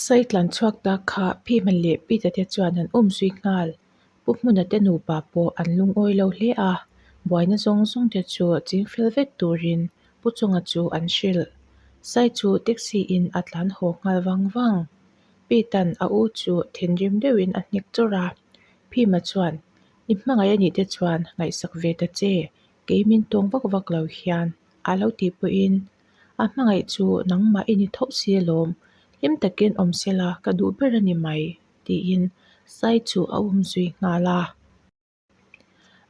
Sai tlan chhuak ta kha Phima leh Pita te chuan an um zui nghal. Pu Hmuna te nupa pawh an lungawi lo hle a, buaina zawng zawng te chu chingfel vek turin Pu Chunga chu an hrilh. Sai chu taxi in a tlan haw nghal vang vang. Pita'n a u chu thinrim deuhin a hnek chawrh a, Phima chuan, I hmangaih a nih te chuan ngaihsak ve ta che, kei min tawng vak vak lo hian a lo tih pawhin a hmangaih chu nangmah i ni tho si alawm, hlim takin awm sela ka duh ber a ni mai tiin Sai chu a um zui nghal a.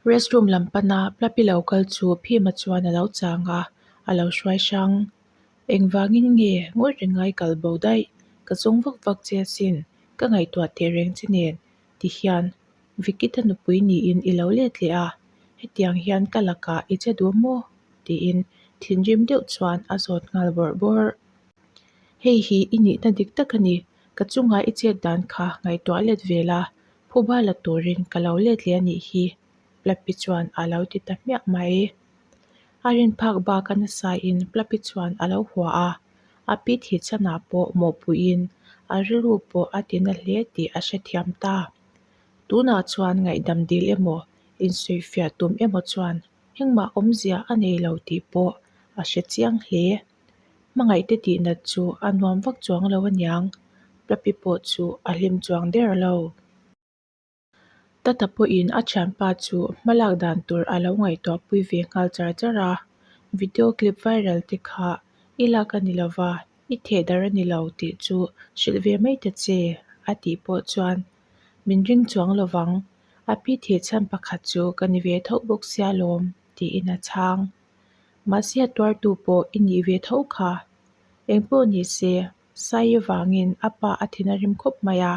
Restroom lam pana Plapi lo kal chu Phima chuan a lo chang a, a lo hruai hrang. Engvangin nge ngawi rengai kal bo daih, ka zawng vak vak che asin, ka ngaihtuah teh reng che nen ti hian Vikita nupui niin i lo let leh a, hetiang hian ka lakah i che duh maw? tiin thinrim deuh chuan a zawt nghal bawrh bawrh. Hei hi i nihna dik tak a ni, ka chungah i chet dan kha ngaihtuah let ve la, phuba la turin ka lo let leh a nih hi, Plapi chuan a lo ti ta hmiah mai. A rin phak bak a nasain Plapi chuan a lo hua a, a pi thih chhanah pawh mawhpuiin a rilru pawh a ti na hle tih a hrethiam ta. Tunah chuan ngaihdam dil emaw, insawifiah tum emaw chuan engmah awmzia a nei lo tih pawh a hre chiang hle. Hmangaihte tihnat chu a nuam vak chuang lo aniang, Plapi pawh chu a hlim chuang der lo. Tata pawhin a thianpa chu hmalak dan tur a lo ngaihtuah pui ve nghal char char a, video clip viral te kha i lak a ni lova, i theh darh a ni lo tih chu hrilh ve mai ta che a tih pawh chuan min ring chuang lovang, a pi thih chhan pakhat chu ka ni ve tho bawk sia lawm tiin a chhang. Mahse a tuartu pawh i nih ve tho kha. Engpawh ni se, Sai avangin a pa a thin a rim khawp mai a.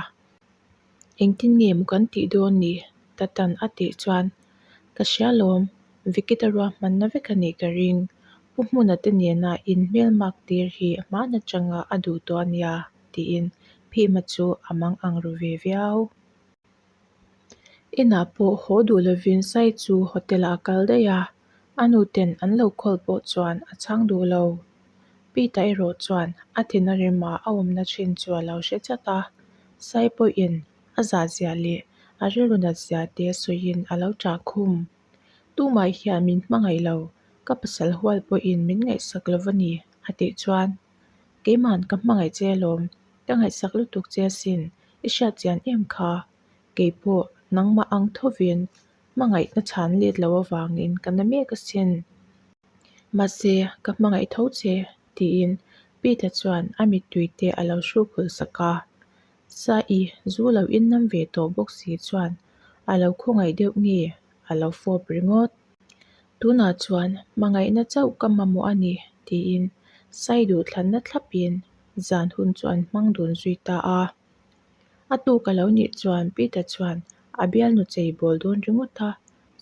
Engtin nge maw kan tih dawn ni? Tatan a tih chuan, Ka hria lawm, Vikita ruahmanna vek a nih ka ring. Pu Hmuna te nena in hmelmak tir hi hman atanga a duh tawh a nia, tiin Phima chu a mang ang ru ve viau. Inah pawh haw duh lovin Sai chu hotel ah a kal daih a, a nu ten an lo call pawh chuan a chhang duh lo. Peter erawh chuan a thin a rema a awmna thin chu a lo hre chat a, Sai pawhin a zah zia leh a rilru nat zia te sawiin a lo ṭah khum. Tumah hian min hmangaih lo, ka pasal hual pawhin min ngaihsak lo va ni a tih chuan Keima'n ka hmangaih che alawm, ka ngaihsak lutuk che asin, i hriat chian em kha? Kei pawh nangmah ang thovin hmangaihna chhan let lo avangin ka na mek asin. Mahse, ka hmangaih tho che, tiin Peter chuan a mittui te a lo hruk hulh sak a. Sa'i zu lo innam ve tawh bawk si chuan a lo khawngaih deuh nge a lo fawp ringawt. Tunah chuan hmangaihna chauh ka mamawh a ni, tiin Sai duhthlanna thlapin zan hun chu an hmang dun zui ta a. A tuk a lo nih chuan Peter chuan a bialnu chei bawl dawn ringawt a,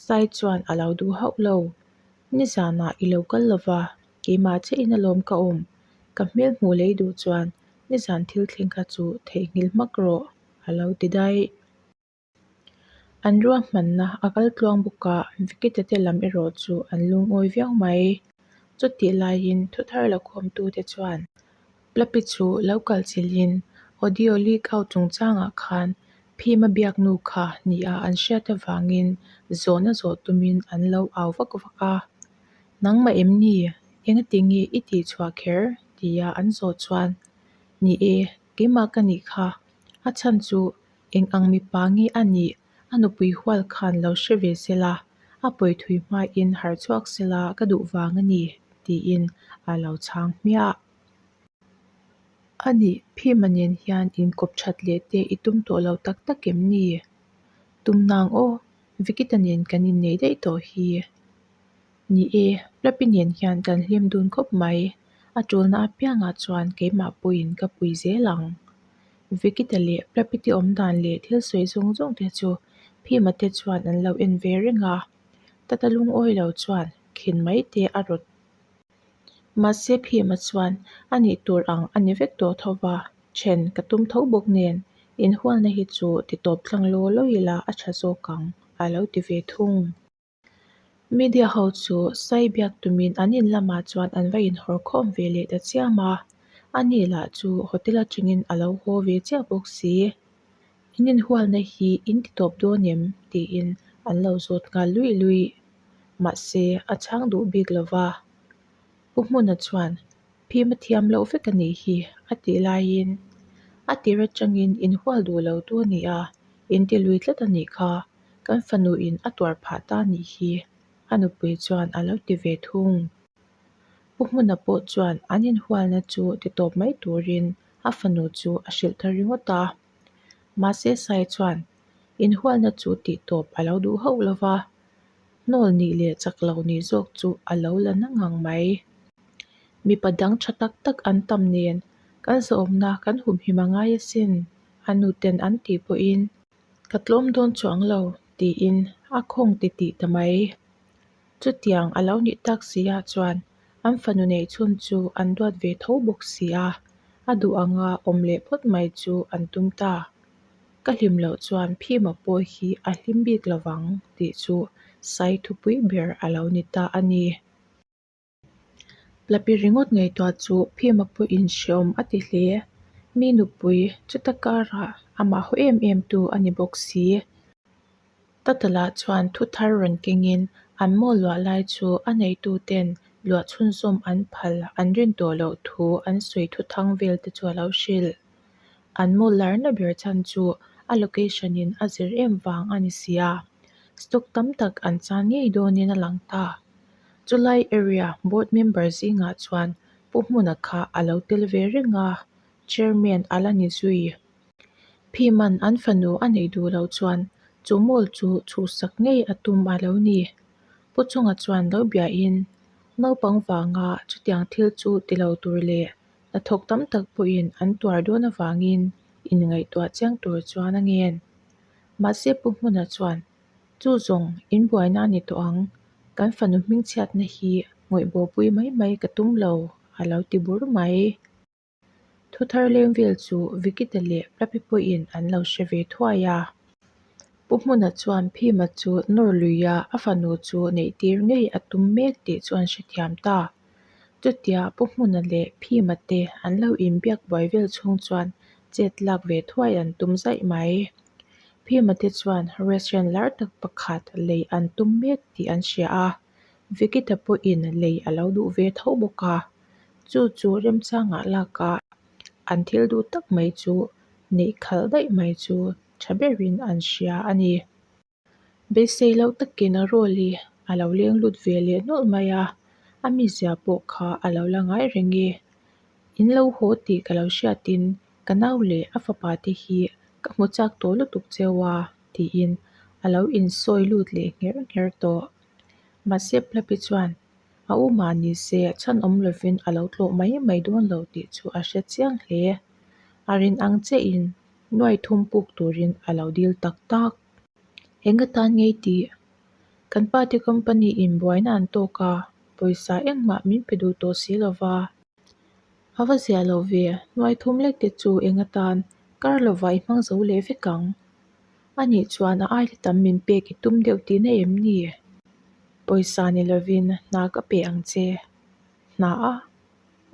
Sai chuan a lo duh hauh lo. Nizanah i lo kal lova, keimah chiahin alawm ka awm. Ka hmel hmuh lei duh chuan nizan thil thleng kha chu theihnghilh hmak rawh, a lo ti daih. An ruahmanna a kal tluang bawk a, Vikita te lam erawh chu an lungawi viau mai. Chutih laiin thuthar la khawmtute chuan Plapi chu lo kal chilhin audio leak out chungchangah khan Phima biaknu kha nia an hriat avangin zawhna zawh tumin an lo au vak vak a. Nangmah em ni? Engati nge i tihchhuah kher? tia an zawh chuan, Ni e, keimah ka nih kha. A chhan chu Eng ang mipa nge a nih? A nupui hual khan lo hre ve sela, a pawi thui hmain harh chhuak sela ka duh vang a ni, tiin a lo chhang hmiah. A nih, Phima nen hian inkawp that leh te i tum tawh lo tak tak em ni? Tum nang aw, Vikita nen kan innei daih tawh hi. Ni e, Plapi nen hian kan hlim dun khawp mai. A tulna apiangah chuan keimah pawhin ka pui zel ang. Vikita leh Plapiti awmdan leh thil sawi zawng zawng te chu Phima te chuan an lo en ve reng a, Tata lungawi lo chuan khin mai te a rawt. Mahse Phima chuan a nih tur ang a ni vek tawh tho va, then ka tum tho bawk nen inhualna hi chu ti tawp tlang law law ila a tha zawk ang a lo ti ve thung. Media ho chu sai biak tumin an in lamah chuan an va inhawr khawm ve leh ta chiam a. Ani lah chu hotel atangin a lo haw ve chiah bawk si. In inhualna hi in ti tawp dawn em? tiin an lo zawt nghal luih luih. Mahse, a chhang duh bik lo va. Pu Hmuna chuan, Phim a thiam loh vek a nih hi, a tih laiin, A tir atangin inhual duh lo tu a ni a, in ti lui tlat a nih kha, kan fanuin a tuar phah ta a nih hi, a nupui chuan a lo ti ve thung. Pu Hmuna pawh chuan an inhualna chu ti tawp mai turin a fanu chu a hrilh ta ringawt a. Mahse Sai chuan inhualna chu tih tawp a lo duh hauh lo va, hnawl nih leh chak lo nih zawk chu a lo la na ngang mai. Mipa dang tha tak tak an tam nen kan zahawmna kan humhim a ngai asin, a nuten an tih pawhin ka tlawm dawn chuang lo tiin a khawng titih ta mai. Chutiang a lo nih tak si ah chuan an fanu neih chhun chu an duat ve tho bawk si a, a duh anga awm leh phawt mai chu an tum ta. Ka hlim loh chuan Phima pawh hi a hlim bik lovang tih chu Sai thupui ber a lo ni ta a ni. Plapi ringawt ngaihtuah chu Phima pawhin hreawm a ti hle. Mi nupui chuta karah amah haw em em tu a ni bawk si. Tata lah chuan thu thar rawn kengin an maw luah lai chu a neituten luah chhunzawm an phal an rin tawh loh thu an sawi thuthang vel te chu a lo hrilh. An maw larna ber chhan chu a location in a zir em vang a ni si a, stock tam tak an chan ngei dawnin a lang ta. Chulai area board member zingah chuan Pu Hmuna kha a lo tel ve reng a, chairman a la ni zui. Phiman an fanu a neih duh loh chuan chu mall chu chhuhsak ngei a tum a lo ni. Pu Chunga chuan lo biahin naupang vanga chutiang thil chu ti lo tur leh hnathawk tam tak pawhin an tuar dawn avangin inngaihtuah chiang tur chuan a ngen. Mahse Pu Hmuna chuan Chu zawng in buaina a ni tawh ang, kan fanu hmingchhiatna hi ngawih bawpui mai mai ka tum lo a lo ti bur mai. Thu thar leng vel chu Vikita leh Plapi pawhin an lo hre ve thuai a. Pu Hmuna chuan Phima chu nawr luia a fanu chu neih tir ngei a tum mek tih chu an hrethiam ta. Chutia Pu Hmuna leh Phima te an lo inbiak buai vel chhung chuan chet lak ve thuai an tum zaih mai. Phima te chuan restaurant lar tak pakhat lei an tum mek tih an hria a, Vikita pawhin lei a lo duh ve tho bawk a. Chu chu remchangah laka an thil duh tak mai chu neih khalh daih mai chu tha berin an hria a ni. Beisei loh takin a Rawli a lo leng lut ve leh nawlh mai a, a mizia pawh kha a lo la ngai reng e. In lo haw tih ka lo hriatin ka nau leh a fapa te hi ka hmu chak tawh lutuk cheu a tiin a lo insawi lut leh ngher ngher tawh. Mahse Plapi chuan A u mah ni se chhan awm lovin a lo tlawh mai mai dawn lo tih chu a hre chiang hle. A rin ang chiahin nuai thum puk turin a lo dil tak tak. Eng atan ngei tih? Kan pa te company in buaina an tawk a, pawisa engmah min pe duh tawh si lo va. A va ziah lo ve, nuai thum lek te chu eng atan kar lova i hmang zo leh vek ang. Anih chuan a aia tam min pek i tum deuh tihna em ni? Pawisa ni lovin hna ka pe ang che. Hna a?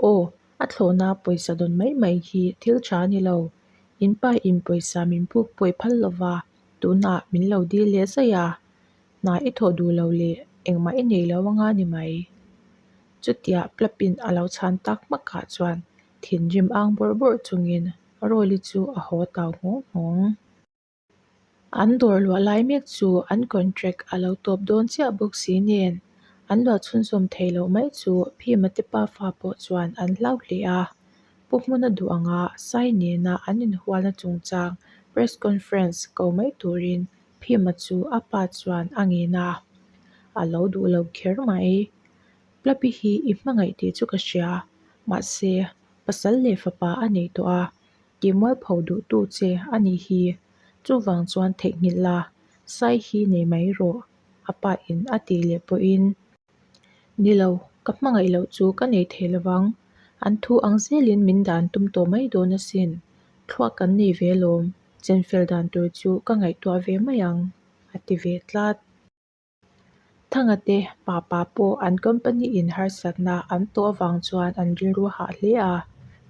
Aw, a thlawhna pawisa dawn mai mai hi thil tha a ni lo. In pa in pawisa min puk pawih phal lova tunah min lo dil leh zaih a. Hna i thawh duh lo leh engmah i nei lo anga ni mai. Chutia Plapin a lo chhan tak hmakah chuan thinrim ang bawrh bawrh chungin Rawli chu a haw tau nghawng nghawng. An dawr luah lai mek chu an contract a lo tawp dawn chiah bawk si nen an luah chhunzawm thei loh mai chu Phima te pafa pawh chuan an hlau hle a. Pu Hmuna duh anga Sai nena an inhualna chungchang press conference ko mai turin Phima chu a pa chuan a ngen a, a lo duh lo kher mai. Plapi hi i hmangaih tih chu ka hria, mahse pasal leh fapa a nei tawh a, tih mualpho duhtu che a nih hi. Chuvang chuan theihnghilh la, Sai hi nei mai rawh, a pa in a tih leh pawhin. Ni lo, ka hmangaih loh chu ka nei thei lo vang. An thu ang zelin min dan tum tawh mai dawn asin. Thluak kan nei ve lawm, chenfel dan tur chu ka ngaihtuah ve mai ang, a ti ve tlat. Thanga te papa pawh an company in harsatna an tawh avang chuan an rilru hah hle a.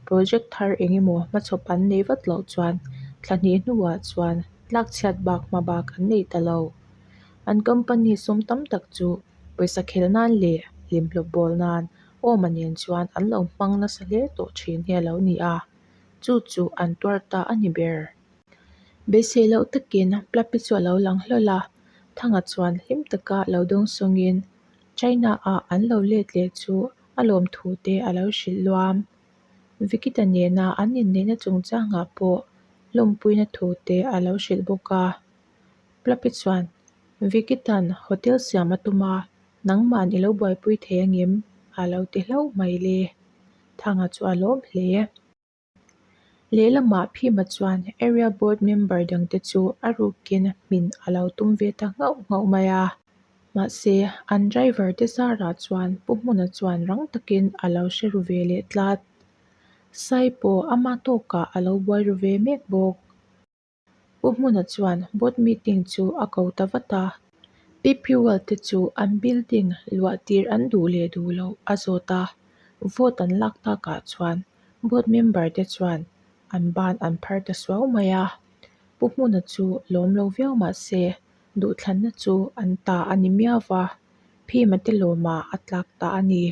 Project thar eng emaw hmachhawp an nei vat loh chuan thla hnih hnuah chuan tlakchhiat bak hma bak an nei ta lo. An company sum tam tak chu pawisa khel nan leh hlimhlawp bawl nan Awma nen chuan an lo hmang nasa hle tawh thin hi a lo ni a, chu chu an tuar ta a ni ber. Beisei loh takin Plapi chu a lo lang hlawl a, Thanga chuan hlim taka lo dawngsawngin China-ah an lo let leh chu a lawmthu te a lo hrilh luam. Vikita nena an inneihna chungchangah pawh lawmpuina thu te a lo hrilh bawk a. Plapi chuan, Vikitan hotel siam a tum a, nangman i lo buaipui thei angem? a lo ti hlauh mai le. Thanga chu a lawm hle. Lehlamah Phima chuan Area Board member dangte chu a rukin hmin a lo tum ve ta nghauh nghauh mai a. Mahse, an driver te zarah chuan Pu Hmuna chuan rang takin a lo hre ru ve leh tlat. Sai pawh ama tawkah a lo buai ru ve mek bawk. Pu Hmuna chuan board meeting chu a ko ta vat a. Pi Piual te chu an building luah tir an duh leh duh loh a zawt a, vote an lak takah chuan board member te chuan an ban an phar ta suau mai a. Pu Hmuna chu lawm lo viau mah se duhthlanna chu an ta a ni miau va, Phima te lawmah a tlak ta a ni.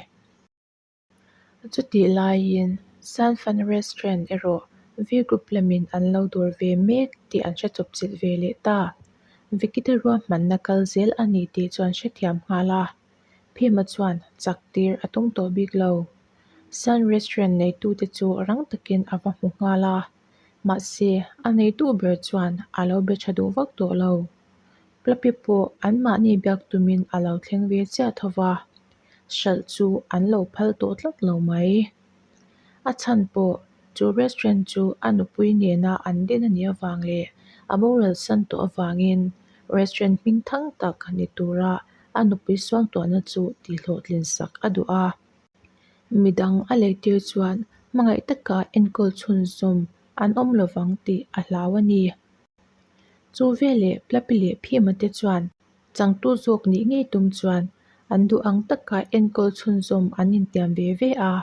Chutih laiin San Fan Restaurant erawh V Group lamin an lo dawr ve mek tih an hre chawpchilh ve leh ta. Vikita ruahmanna kal zel a ni tih chu an hrethiam nghal a, Phima chuan chak tir a tum tawh bik lo. San Restaurant neitute chu rang takin a va hmu nghal a, mahse a neitu ber chuan a lo be tha duh vak tawh lo. Plapi pawh anmahni biak tumin a lo thleng ve chiah tho va, hralh chu an lo phal tawh tlat lo mai. A chhan pawh chu restaurant chu a nupui nena an din a nih avang leh a boral san tawh avangin restaurant hming thang tak ni tura a nupui suangtuahna chu tihhlawhtlin sak a duh a. Midang a lehtir chuan hmangaih taka enkawl chhunzawm an awm lovang tih a hlau a ni. Chu veleh Plapi leh Phima te chuan changtu zawk nih ngei tum chuan an duh ang taka enkawl chhunzawm an intiam ve ve a.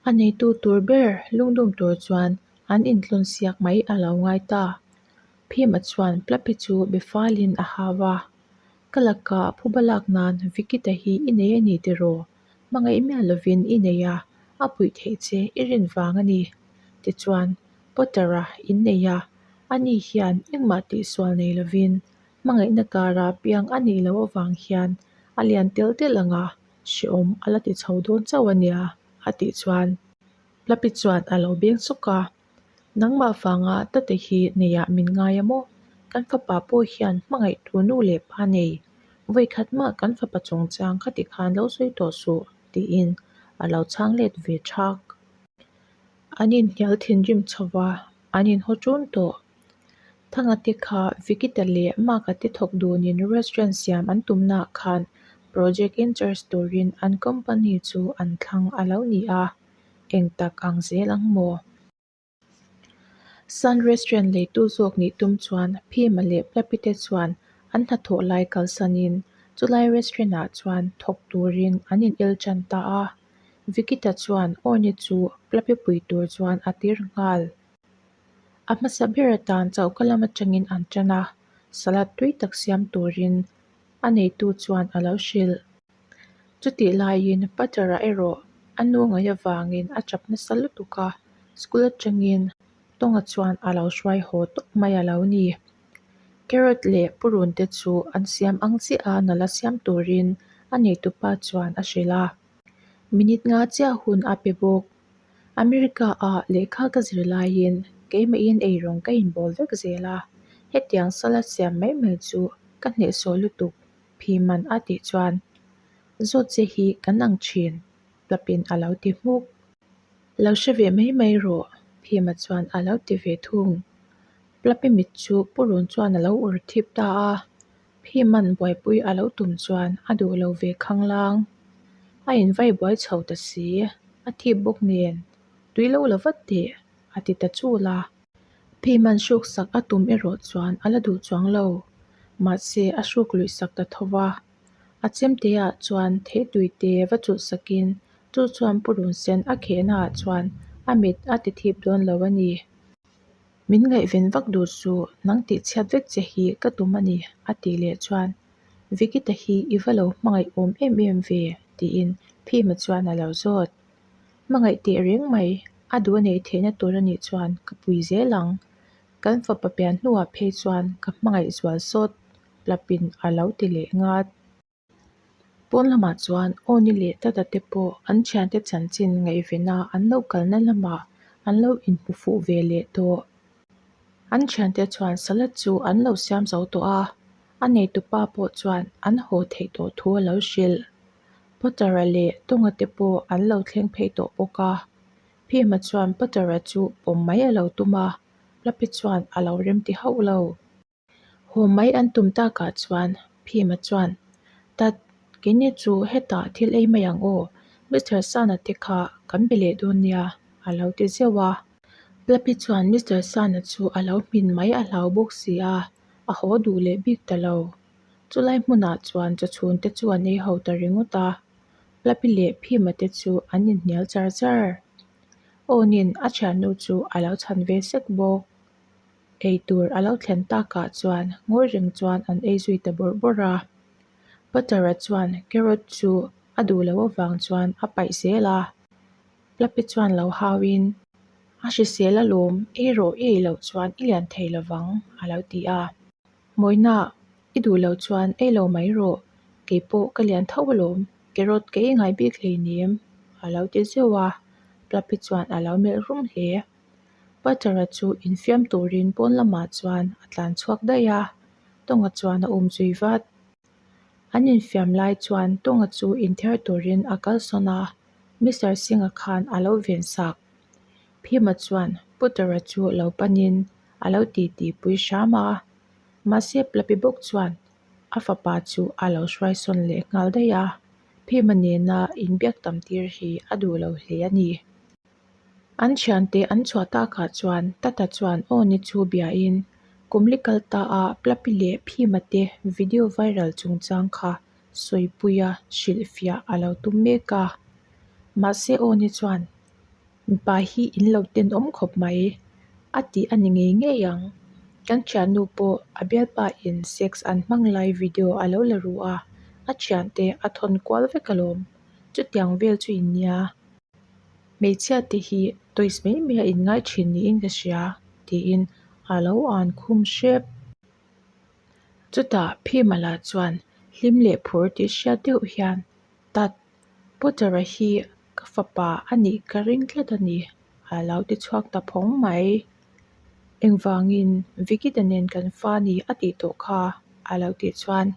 A neitu tur ber lungdum tur chuan an intlawn siak mai a lo ngai ta. Phima chuan Plapi chu be falin a hau a, Ka lakah phuba lak nan Vikita hi i nei a ni tiraw? Hmangaih miah lovin i nei a, a puih theih che i rin vang a ni. Tichuan, Potter-a innei a, ani hian engmah tihsual nei lovin hmangaihna kara piang a nih loh avang hian a lian tel tel ang a, hrehawm a la ti chho dawn chauh a nia, a tih chuan Plapi chuan a lo beng sawk a, Nangmah vanga tate hi neiah min ngai a maw? Kan fapa pawh hian hmangaihtu nu leh pa nei, vawikhat mah kan fapa chungchang khati khan lo sawi tawh suh, tiin a lo chhang let ve thak. An inhnial thinrim chho va, an inhaw ṭun tawh. Thanga te kha Vikita leh Maka te thawk dunin restaurant siam an tumnaah khan project in charge turin an company chu an thlang a lo ni a, eng tak ang zel ang maw? Sun restaurant leitu zawk nih tum chuan Phima leh Plapi te chuan an hnathawh lai kalsanin chulai restaurant ah chuan thawk turin an in el tan ta a. Vikita chuan Orni chu Plapi pui tur chuan a tir nghal. A hmasa ber atan choka lam atangin an tan a, salad tui tak siam turin a neitu chuan a lo hrilh. Chutih laiin Pater-a erawh a nu ngaih avangin a chap nasa lutuk a, school atangin Tawnga chuan a lo hruai haw tawp mai a lo ni. Carrot leh purun te chu an siam ang chiah a nala siam turin a neitupa chuan a hrilh a. Minute nga chiah hun a pe bawk. America-ah lehkha ka zir laiin keimahin eirawng ka inbawl vek zel a, hetiang salad siam mai mai chu ka hnehsawh lutuk Phiman a tih chuan zawt che hi kan ang thin, Plapin a lo ti hmuk. Lo hre ve mai mai rawh, Phima chuan a lo ti ve thung. Plapi mit chu Purun chuan a lo ur thip ta a, Phiman buaipui a lo tum chuan a duh lo ve khanglang. A invai buai chho ta si, a thip bawk nen, tui lo la vat teh, a ti ta chul a. Phiman hruk sak a tum erawh chuan a la duh chuang lo, mahse a hruk luih sak ta tho va. A chemte ah chuan thehtui te va chulh sakin chu chuan purun sen a khehna ah chuan A mit a ti thip dawn lo a ni. Min ngaihven vak duh suh, nang tihchhiat vek che hi ka tum a ni, a tih leh chuan Vikita hi i va lo hmangaih awm em em ve, tiin Phima chuan a lo zawt. Hmangaih teh reng mai, a duh a neih theihna tur a nih chuan ka pui zel ang. Kan fapa pian hnuah phei chuan ka hmangaih zual sawt Plapin a lo ti leh ngat. Pawn lamah chuan Awni leh Tata te pawh an thiante chanchin ngaihvena an lo kalna lamah an lo inhmu fuh ve leh tawh. An thiante chuan salad chu an lo siam zo tawh a, a neitupa pawh chuan an haw theih tawh thu a lo hrilh. Potter-a leh Tonga te pawh an lo thleng phei tawh bawk a. Phima chuan Potter-a chu pawm mai a lo tum a, Lapi chuan a lo remti hauh lo. Haw mai an tum takah chuan Phima chuan, Tat, keini chu hetah thil ei mai ang aw, Mister Sana te kha kan be leh dawn nia, a lo ti zeuh a. Plapi chuan Mister Sana chu a lo hmin mai a hlau bawk si a, a haw duh leh bik ta lo. Chulai hmunah chuan chawchhun te chu an ei ho ta ringawt a, Plapi leh Phima te chu an inhnial char char. Awnin a thiannu chu a lo chhan ve sek bawk. Ei tur a lo thlen takah chuan ngawi reng chuan an ei zui ta bawrh bawrh a. Potter-a chuan carrot chu a duh loh avang chuan a paih zel a. Plapi chuan lo hauin, A hrisel alawm, ei rawh i ei loh chuan i lian thei lovang, a lo ti a. Mawina, i duh loh chuan ei lo mai rawh, kei pawh ka lian tho alawm, carrot ka ei ngai bik hleinem, a lo ti zeuh a. Plapi chuan a lo melh rum hle. Potter-a chu infiam turin pawn lamah chuan a tlan chhuak daih a, Tawnga chuan a um zui vat. An infiam lai chuan Tawnga chu inthiar turin a kalsawn a, Mister Singh-a khan a lo ven sak. Phima chuan Potter-a chu lo panin a lo titi pui hram a, mahse Plapi bawk chuan a fapa chu a lo hruaisawn leh nghal daih a, Phima nena inbiak tam tir hi a duh lo hle a ni. An thiante an chhuah takah chuan Tata chuan aw ni chu biain Kumli kal ta a Plapi leh Phima te video viral chungchang kha sawipuia hrilhfiah a lo tum mek a. Mahse aw ni chuan mipa hi in lo tenawm khawp mai a tih a ni ngei ngei ang. Kan thiannu pawh a bialpa in sex an hmang lai video a lo la ru a, a thiante a thawn kual vek alawm. Chutiang vel chu in nia. Hmeichhia te hi toys mai mai a inngai thin niin ka hria tiin a lo an khum hrep. Chutah Phima lah chuan hlim leh phur tih hriat deuh hian Tat, Potter-a hi ka fapa a nih ka ring tlat a ni a lo ti chhuak ta phawng mai. Engvangin Vikita nen kan fa ni a tih tawh kha a lo tih chuan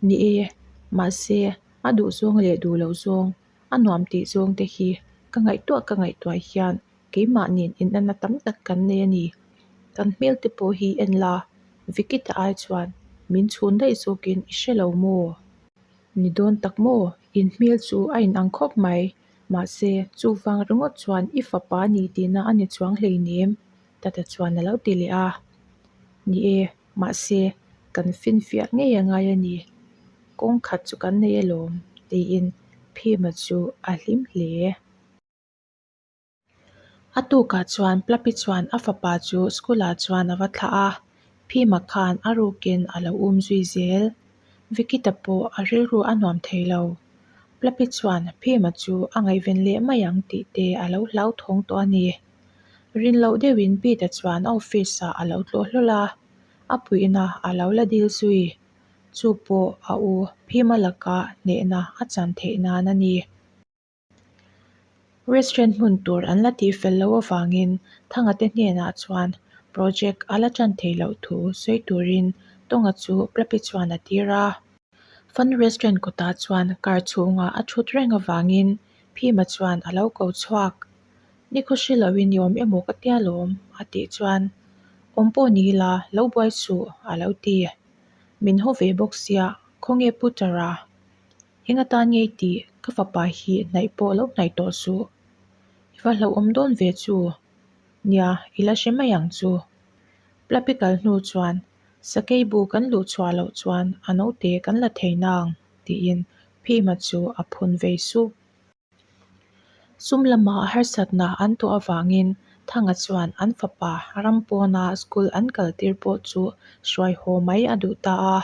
Ni e, mahse a duhzawng leh duh loh zawng A nuam tih zawng te hi ka ngaihtuah ka ngaihtuah hian keimah nen inanna tam tak kan nei a ni. Kan hmel te pawh hi en la, Vikita ai chuan min chhun daih zawkin i hre lo maw? Ni dawn tak maw? In hmel chu a inang khawp mai. Mahse, chuvang ringawt chuan i fapa ni tihna a ni chuang hleinem, Tata chuan a lo ti leh a. Ni e, Mahse, kan finfiah ngei a ngai a ni. Kawng khat chu kan nei alawm, tiin Phima chu a hlim hle. A tukah chuan Plapi chuan a fapa chu school ah chuan a va thlah a, Phima khan a rukin a lo um zui zel. Vikita pawh a rilru a nuam thei lo. Plapi chuan Phima chu a ngaihven leh mai ang tih te a lo hlauthawng tawh a ni. Rin loh deuhin Pete chuan a office ah a lo tlawh hlawl a, a puihna a lo la dil zui. Chu pawh a u Phima laka hnehna a chan theih nan a ni. Restaurant hmun tur an la tih fel loh avangin Thanga te hnenah chuan project a la tan theih loh thu sawi turin Tawnga chu Plapi chuan a tir a. Fun restaurant kawtah chuan car chhungah a thut reng avangin Phima chuan a lo ko chhuak. Ni khaw hre loin i awm emaw ka tia lawm a tih chuan awm pawh ni ila lo buai suh a lo ti. Min haw ve bawk sia khawnge Pu Tara? Eng atan ngei tih ka fapa hi hnaih pawh lo hnaih tawh suh. I va hlauhawm dawn ve chu. Nia i la hre mai ang chu. Plapi kal hnu chuan sakei bu kan luh chhuah loh chuan a naute kan la thei nang tiin Phima chu a phun vei sup. Sum lama harsatna an tawh avangin Thanga chuan an fapa ram pawna school an kaltir pawh chu hruai haw mai a duh ta a,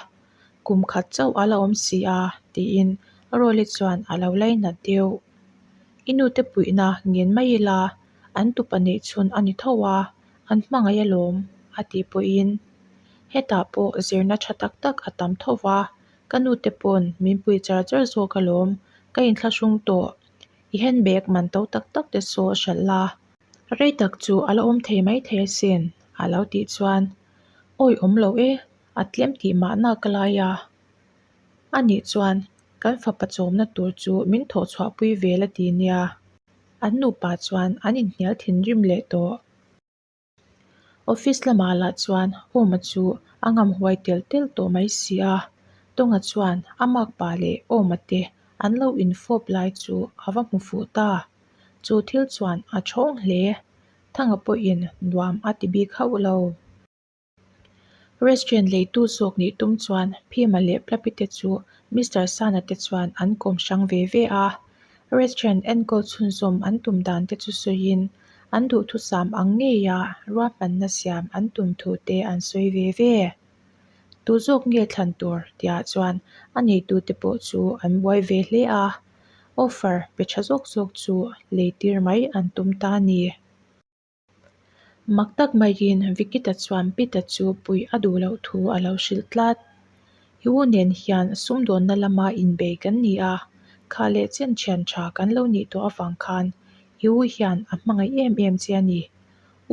kum khat chauh a la awm si a tiin Rawli chuan a lo lainat deuh. I nute puihna ngen mai ila an tupa neih chhun a ni tho a, an hmangaih alawm a tih pawhin hetah pawh zirna tha tak tak a tam tho va, ka nute pawn min pui char char zawk alawm, ka inthlahrung tawh. I handbag man to tak tak te saw hralh la, rei tak chu a la awm thei mai thei asin a lo tih chuan awi awm lo e, a tlem tih mahna ka lai a. A nih chuan kan fapa chawmna tur chu min thawh chhuah pui vel a ti nia. An nupa chuan an inhnial thinrim leh tawh. Office lamah lah chuan Awma chu a ngam huai tel tel tawh mai si a, Tawnga chuan a makpa leh Awma te an lo infawp lai chu a va hmu fuh ta. Chu thil chuan a thawng hle. Thanga pawhin nuam a ti bik hauh lo. Restaurant leitu zawk nih tum chuan Phima leh Plapi te chu Mister Sana te chuan an kawm hrang ve ve a. Restaurant enkawl chhunzawm an tum dan te chu sawiin an duhthusam ang ngeia ruahmanna siam an tum thu te an sawi ve ve. Tu zawk nge thlan tur tihah chuan a neitute pawh chu an buai ve hle a, offer pe tha zawk zawk chu leitir mai an tum ta a ni. Mak tak maiin Vikita chuan Pita chu puih a duh loh thu a lo hrilh tlat. I u nen hian sumdawnna lama inbei kan ni a, kha leh chen thian tha kan lo nih tawh avang khan i u hian a hmangaih em em che a ni.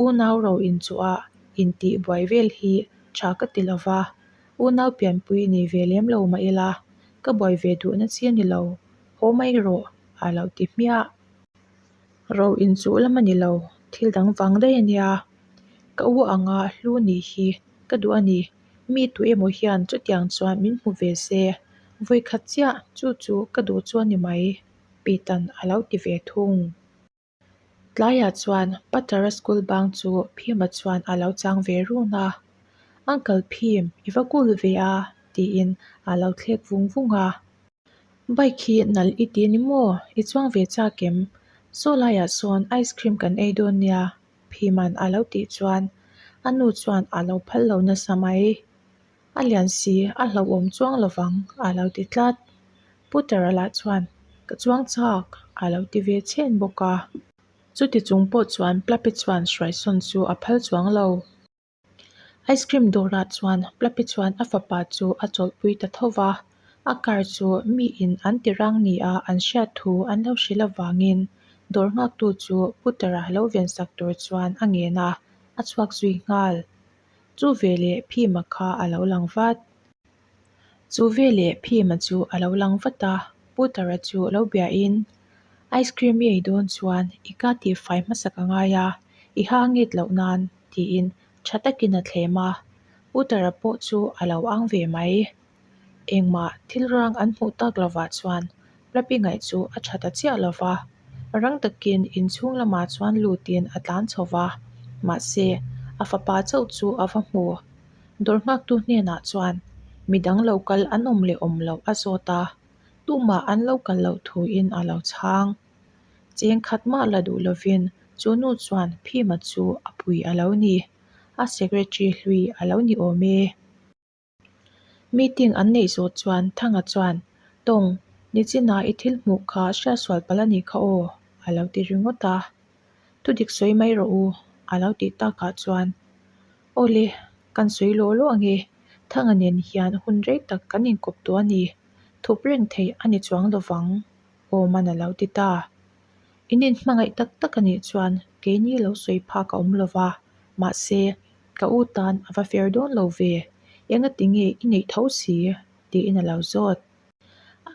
Unau ro inchuh a intih buai vel hi tha ka ti lo va, unau pianpui nei ve lem lo mah ila ka buai ve duhna chi a ni lo, haw mai rawh a lo ti hmiah. Ro inchuh lam a ni lo, thil dang vang daih a nia. Ka u anga hlu nih hi ka duh a ni. Mi tu emaw hian chutiang chuan min hmu ve se, vawikhat chiah chu chu ka duh chu a ni mai, Pitan a lo ti ve thung. Tlaiah chuan Patara school bang chu Phima chuan a lo chang ve run a, Uncle Phim, i va kul ve a, tiin a lo thlek vung vung a. Bike hi nalh i ti ni maw? I chuang ve chak em? Saw laiah sawn ice cream kan ei dawn nia, Phiman a lo tih chuan a nu chuan a lo phal lo nasa mai. A lian si, a hlauhawm chuang lovang a lo ti tlat. Putara lah chuan ka chuang chak a lo ti ve chhen bawk a. Chuti chung pawh chuan Plapi chuan hruaisawn chu a phal chuang lo. Ice cream dawrah chuan Plapi chuan a fapa chu a chawlhpui ta tho va, a car chu miin an ti rang nia an hriat thu an lo hrilh avangin dawr nghaktu chu Putara lo vensak tur chuan a ngen a, a chhuak zui nghal. Chu veleh Phima kha a lo lang vat. Chu veleh Phima chu a lo lang vat a, Putara chu lo biain, Ice cream i ei dawn chuan i ka tihfai hmasak a ngai a, i ha ngit loh nan tiin tha takin a thlem a, Putara pawh chu a lo ang ve mai. Engmah thil rang an hmuh tak lovah chuan Plapi ngaih chu a tha ta chiah lo va, rang takin inchhung lamah chuan lutin a tlan chho va, mahse a fapa chauh chu a va hmu. Dawr nghaktu hnenah chuan midang lo kal an awm leh awm loh a zawt a, tumah an lo kal loh thuin a lo chhang. Cheng khat mah la duh lovin chu nu chuan Phima chu a pui a lo ni, a secretary hlui a lo ni awm e. Meeting an neih zawh chuan Thanga chuan, Tawng, nichinah i thil hmuh kha hriatsual palh a nih kha aw, a lo ti ringawt a. Thudik sawi mai rawh u, a lo tih takah chuan, Aw le, kan sawi lawh lawh ange, Thanga nen hian hun rei tak kan inkawp tawh a ni, thup reng theih a ni chuang lovang, Awman a lo ti ta. In inhmangaih tak tak a nih chuan keini lo sawi phak a awm lo va, mahse, ka u tan a va fer dawn lo ve, engati nge i neih tho si? tiin a lo zawt.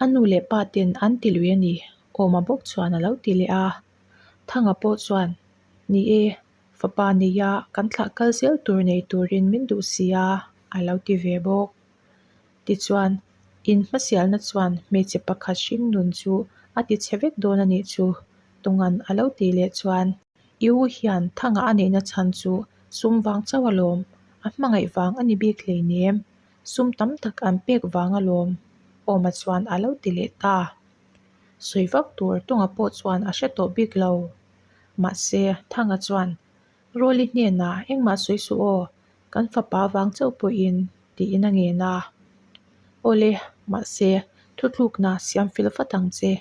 A nu leh pa ten an ti lui a ni, Awma bawk chuan a lo ti leh a. Thanga pawh chuan, Ni e, fapa neia kan thlah kal zel tur nei turin min duh si a, a lo ti ve bawk. Tichuan, in hmasialna chuan hmeichhe pakhat hring nun chu a ti chhe vek dawn a nih chu, Tungan a lo tih leh chuan, I u hian thanga a neihna chhan chu sum vang chauh alawm, a hmangaih vang a ni bik hleinem, sum tam tak an pek vang alawm, Awma chuan a lo ti leh ta. Sawi vak tur Tunga pawh chuan a hre tawh bik lo. Mahse, Thanga chuan, Rawli hnenah engmah sawi suh aw, kan fapa vang chauh pawhin, tiin a ngen a. Awle, mahse, thuthlukna siam fel vat ang che.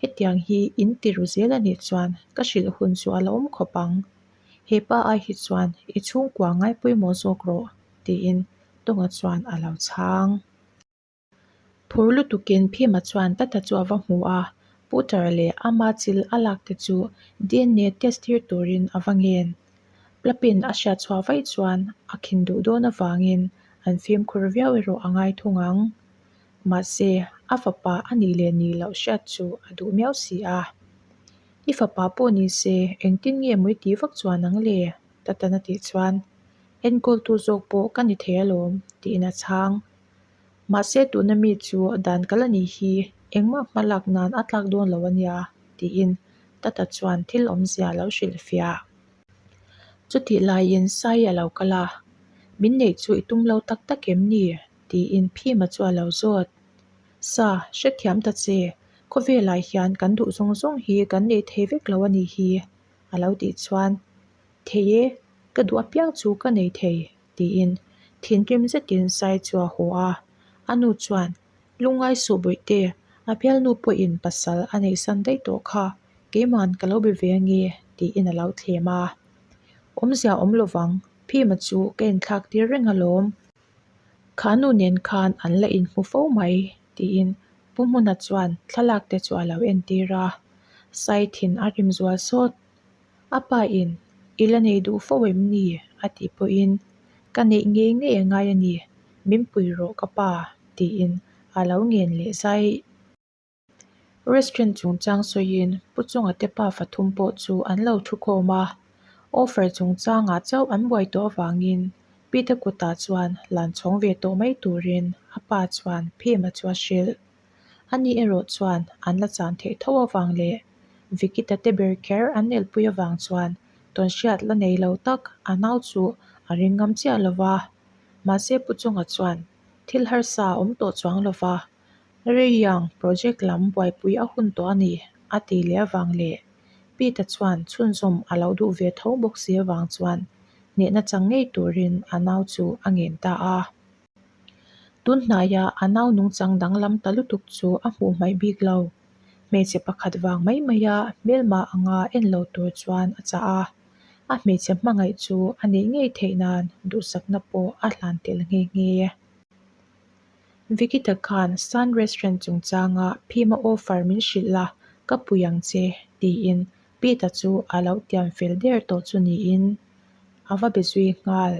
Hetiang hi in ti ru zel a nih chuan ka hrilh hun chu a la awm khawp ang. He pa ai hi chuan i chhungkua ngai pawimawh zawk rawh, tiin Tunga chuan a lo chhang. Phur lutukin Phima chuan Tata chu a va hmu a, Putar leh ama chil a lak te chu DNA test tir turin a va ngen. Plapin a hriat chhuah vaih chuan a khin duh dawn avangin an fimkhur viau erawh a ngai thung ang. Mahse, a fapa a nih leh nih loh hriat chu a duh miau si a. I fapa pawh ni se engtin nge maw i tih vak chuan ang le? Tatan a tih chuan, Enkawltu zawk pawh ka ni thei alawm, tiin a chhang. Mahse tuna mi chu dan kal a nih hi engmah hma lak nan a tlak dawn lo a nia, tiin Tata chuan thil awmzia a lo hrilhfiah. Chutih laiin Sai a lo kal a, Min neih chu i tum lo tak tak em ni? tiin Phima chu a lo zawt. Sa, hrethiam ta che, khawvelah hian kan duh zawng zawng hi kan neih thei vek lo a nih hi, a lo tih chuan, Thei e, ka duh apiang chu ka nei thei, tiin thinrim zetin Sai chu a haw a. A nu chuan, Lungngai suh bawihte, a bialnu pawhin pasal a neihsan daih tawh kha, keiman ka lo be ve ange, tiin a lo thlem a. Awmzia awm lovang, Phima chu ka inthlak tir reng alawm. Kha nu nen khan an la inhmu fo mai, tiin Pu Hmuna chuan thlalak te chu a lo entir a. Sai thin a rim zual sawt. A pa in, I la nei duh fo em ni? a tih pawhin, Ka neih ngei ngei a ngai a ni, min pui rawh ka pa, tiin a lo ngen leh zai. Restaurant chungchang sawiin Pu Chunga te pa fathum pawh chu an lo thu khawm a, offer chungchangah chauh an buai tawh avangin Pite kutah chuan lan chhawng ve tawh mai turin a pa chuan Phima chu a hrilh. Ani erawh chuan an la chan theih tho avang leh Vikita te ber kher an elpui avang chuan tawnhriat la nei lo tak a nau chu a ring ngam chiah lo va. Mahse Pu Chunga chuan thil harsa a awm tawh chuang lo va, Reiyang project lam buaipui a hun tawh a ni a ti leh avang leh Pita chuan chhunzawm a lo duh ve tho bawk si avang chuan hnehna chang ngei turin a nau chu a ngen ta a. Tun hnaia a nau nungchang danglam ta lutuk chu a hmuh hmaih bik lo. Hmeichhe pakhat vang mai maia hmelma anga en lo tur chuan a chah a, a hmeichhe hmangaih chu a neih ngei theih nan duhsakna pawh a hlan tel nghe nghe. Vikita khan Sun Restaurant chungchanga phima offer min hrilh la, ka pui ang che, tiin Pete-a chu a lo tiam fel der tawh chu niin a va be zui nghal.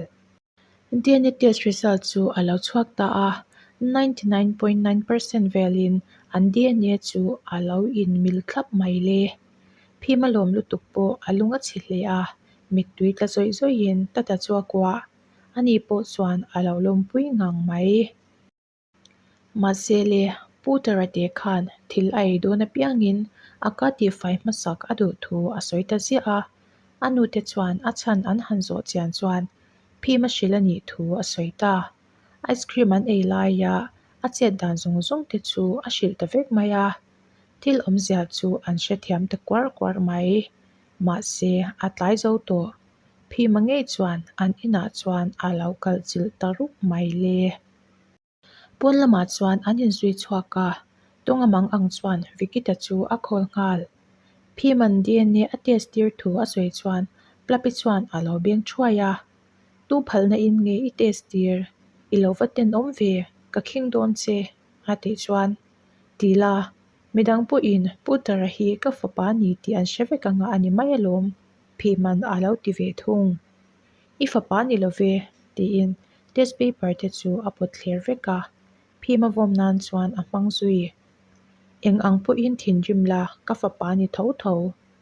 DNA test result chu a lo chhuak ta a, 99.9% velin an DNA chu a lo inmil thlap mai le. Phim a lawm lutuk pawh a lung a chhi hle a, mittui tla zawih zawihin Tata chu a kuah. Ani pawh chuan a lo lawmpui ngang mai. Mahse le, Pu Tarate khan thil a ei dawn apiangin a ka tihfai hmasak a duh thu a sawi ta ziah a. A nute chuan a chhan an han zawh chian chuan phim a hrilh a nih thu a sawi ta. Ice cream an ei laia a chet dan zawng zawng te chu a hrilh ta vek mai a. Thil awmzia chu an hrethiam ta kuar kuar mai. Mahse, a tlai zo tawh. Phima ngei chuan an inah chuan a lo kalh chilh ta rup mai le. Pawn lamah chuan an inzui chhuak a, Tawnga mang ang chuan Vikita chu a call nghal. Phiman DNA a test tir thu a sawi chuan Plapi chuan a lo beng thuai a, Tu phalna in nge i test tir? I lo va tenawm ve, ka khing dawn che, a tih chuan, Ti la, midang pawhin Pu Tara hi ka fapa ni tih an hre vek anga a ni mai alawm, Phiman a lo ti ve thung. I fapa ni lo ve, tiin test paper te chu a pawt thler vek a, phim a vawm nan chuan a hmang zui. Eng ang pawhin thinrim la, ka fapa ni tho tho,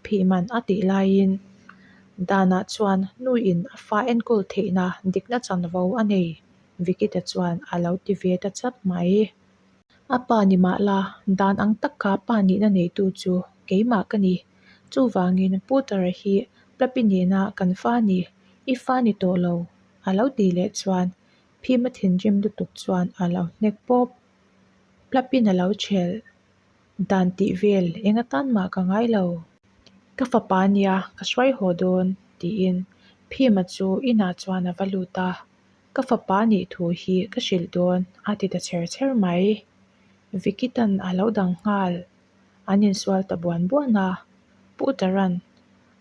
phiman a tih laiin danah chuan nuin a fa enkawl theihna dikna chanvo a nei, Vikita chuan a lo ti ve ta chat mai. A pa ni mah la, dan ang taka pa nihna neitu chu keimah ka ni. Chuvangin Pu Tara hi Plapi nena kan fa ni, i fa ni tawh lo, a lo tih leh chuan Phima thinrim lutuk chuan a lo hnek pawp. Plapin a lo chhelh. Dan tih vel eng atan mah ka ngai lo. Ka fapa nia ka hruai haw dawn tiin Phima chu inah chuan a va lut a, Ka fapa nih thu hi ka hrilh dawn a ti ta chher chher mai. Vicky tan a lo dang nghal. An insual ta buan buan a, Pu Taran,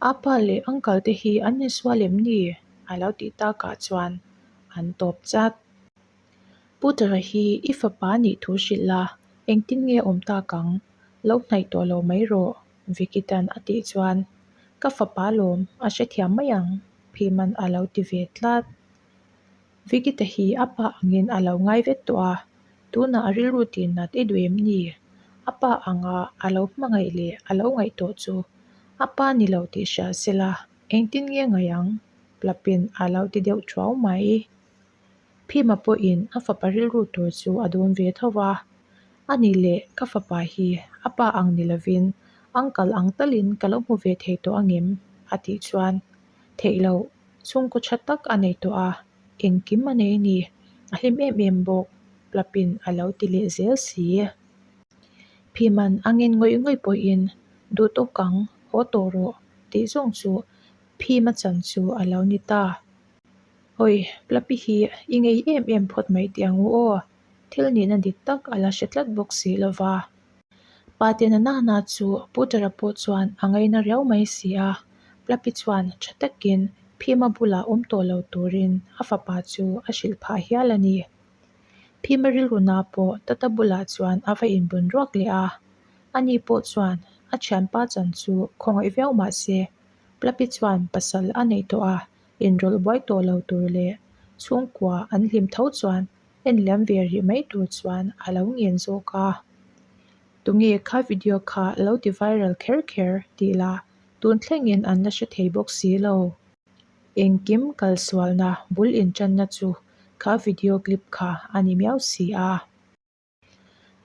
Apa leh Uncle te hi an insual em ni? a lo tih takah chuan an tawp chat. Pu Tara hi i fapa nih thu hrilh la, engtin nge awm tak ang? Lo hnaih tawh lo mai rawh, Vicky tan a tih chuan, Ka fapa lawm, a hrethiam mai ang, Phiman a lo ti ve tlat. Vicky te hi a pa angin a lo ngai vet tawh a, tunah a rilru tih nat i duh em ni? A pa anga a lo hmangaih leh a lo ngaih tawh chu a pa ni lo tih hria sela engtin nge ngaih ang? Plapin a lo ti deuh thuau mai. Phima pawhin a fapa rilru tur chu a dawn ve tho va, A nih leh ka fapa hi a pa ang ni lovin uncle ang talin ka lo hmu ve thei tawh angem? a tih chuan theih loh chhungkaw tha tak a nei tawh a, engkim a nei a ni, a hlim em em bawk, Plapin a lo ti leh zel si. Phiman a ngen ngawih ngawih pawhin duh tawk ang, haw tawh rawh tih zawng chu Phima chan chu a lo ni ta. Awi, Plapi hi i ngei em em phawt mai tih ang u aw, thil nihna dik tak a la hre tlat bawk si lo va. Pa tena nana chu Putara pawh chuan a ngaina riau mai si a, Plapi chuan tha takin Phima bulah awm tawh lo turin a fapa chu a hrilh phah hial a ni. Phima rilruna pawh Tata bulah chuan a va inbun ruak leh a, ani pawh chuan a thianpa chan chu khawngaih viau mah se, Plapi chuan pasal a neih tawh a, inrawlh buai tawh lo tur leh chhungkua an hlim tho chuan en liam ve rih mai tur chuan a lo ngen zawk a. Tunge kha video kha lo ti viral kher kher tih lah tun thlengin an la hre thei bawk si lo. Engkim kalsualna bul intanna chu kha video clip kha a ni miau si a.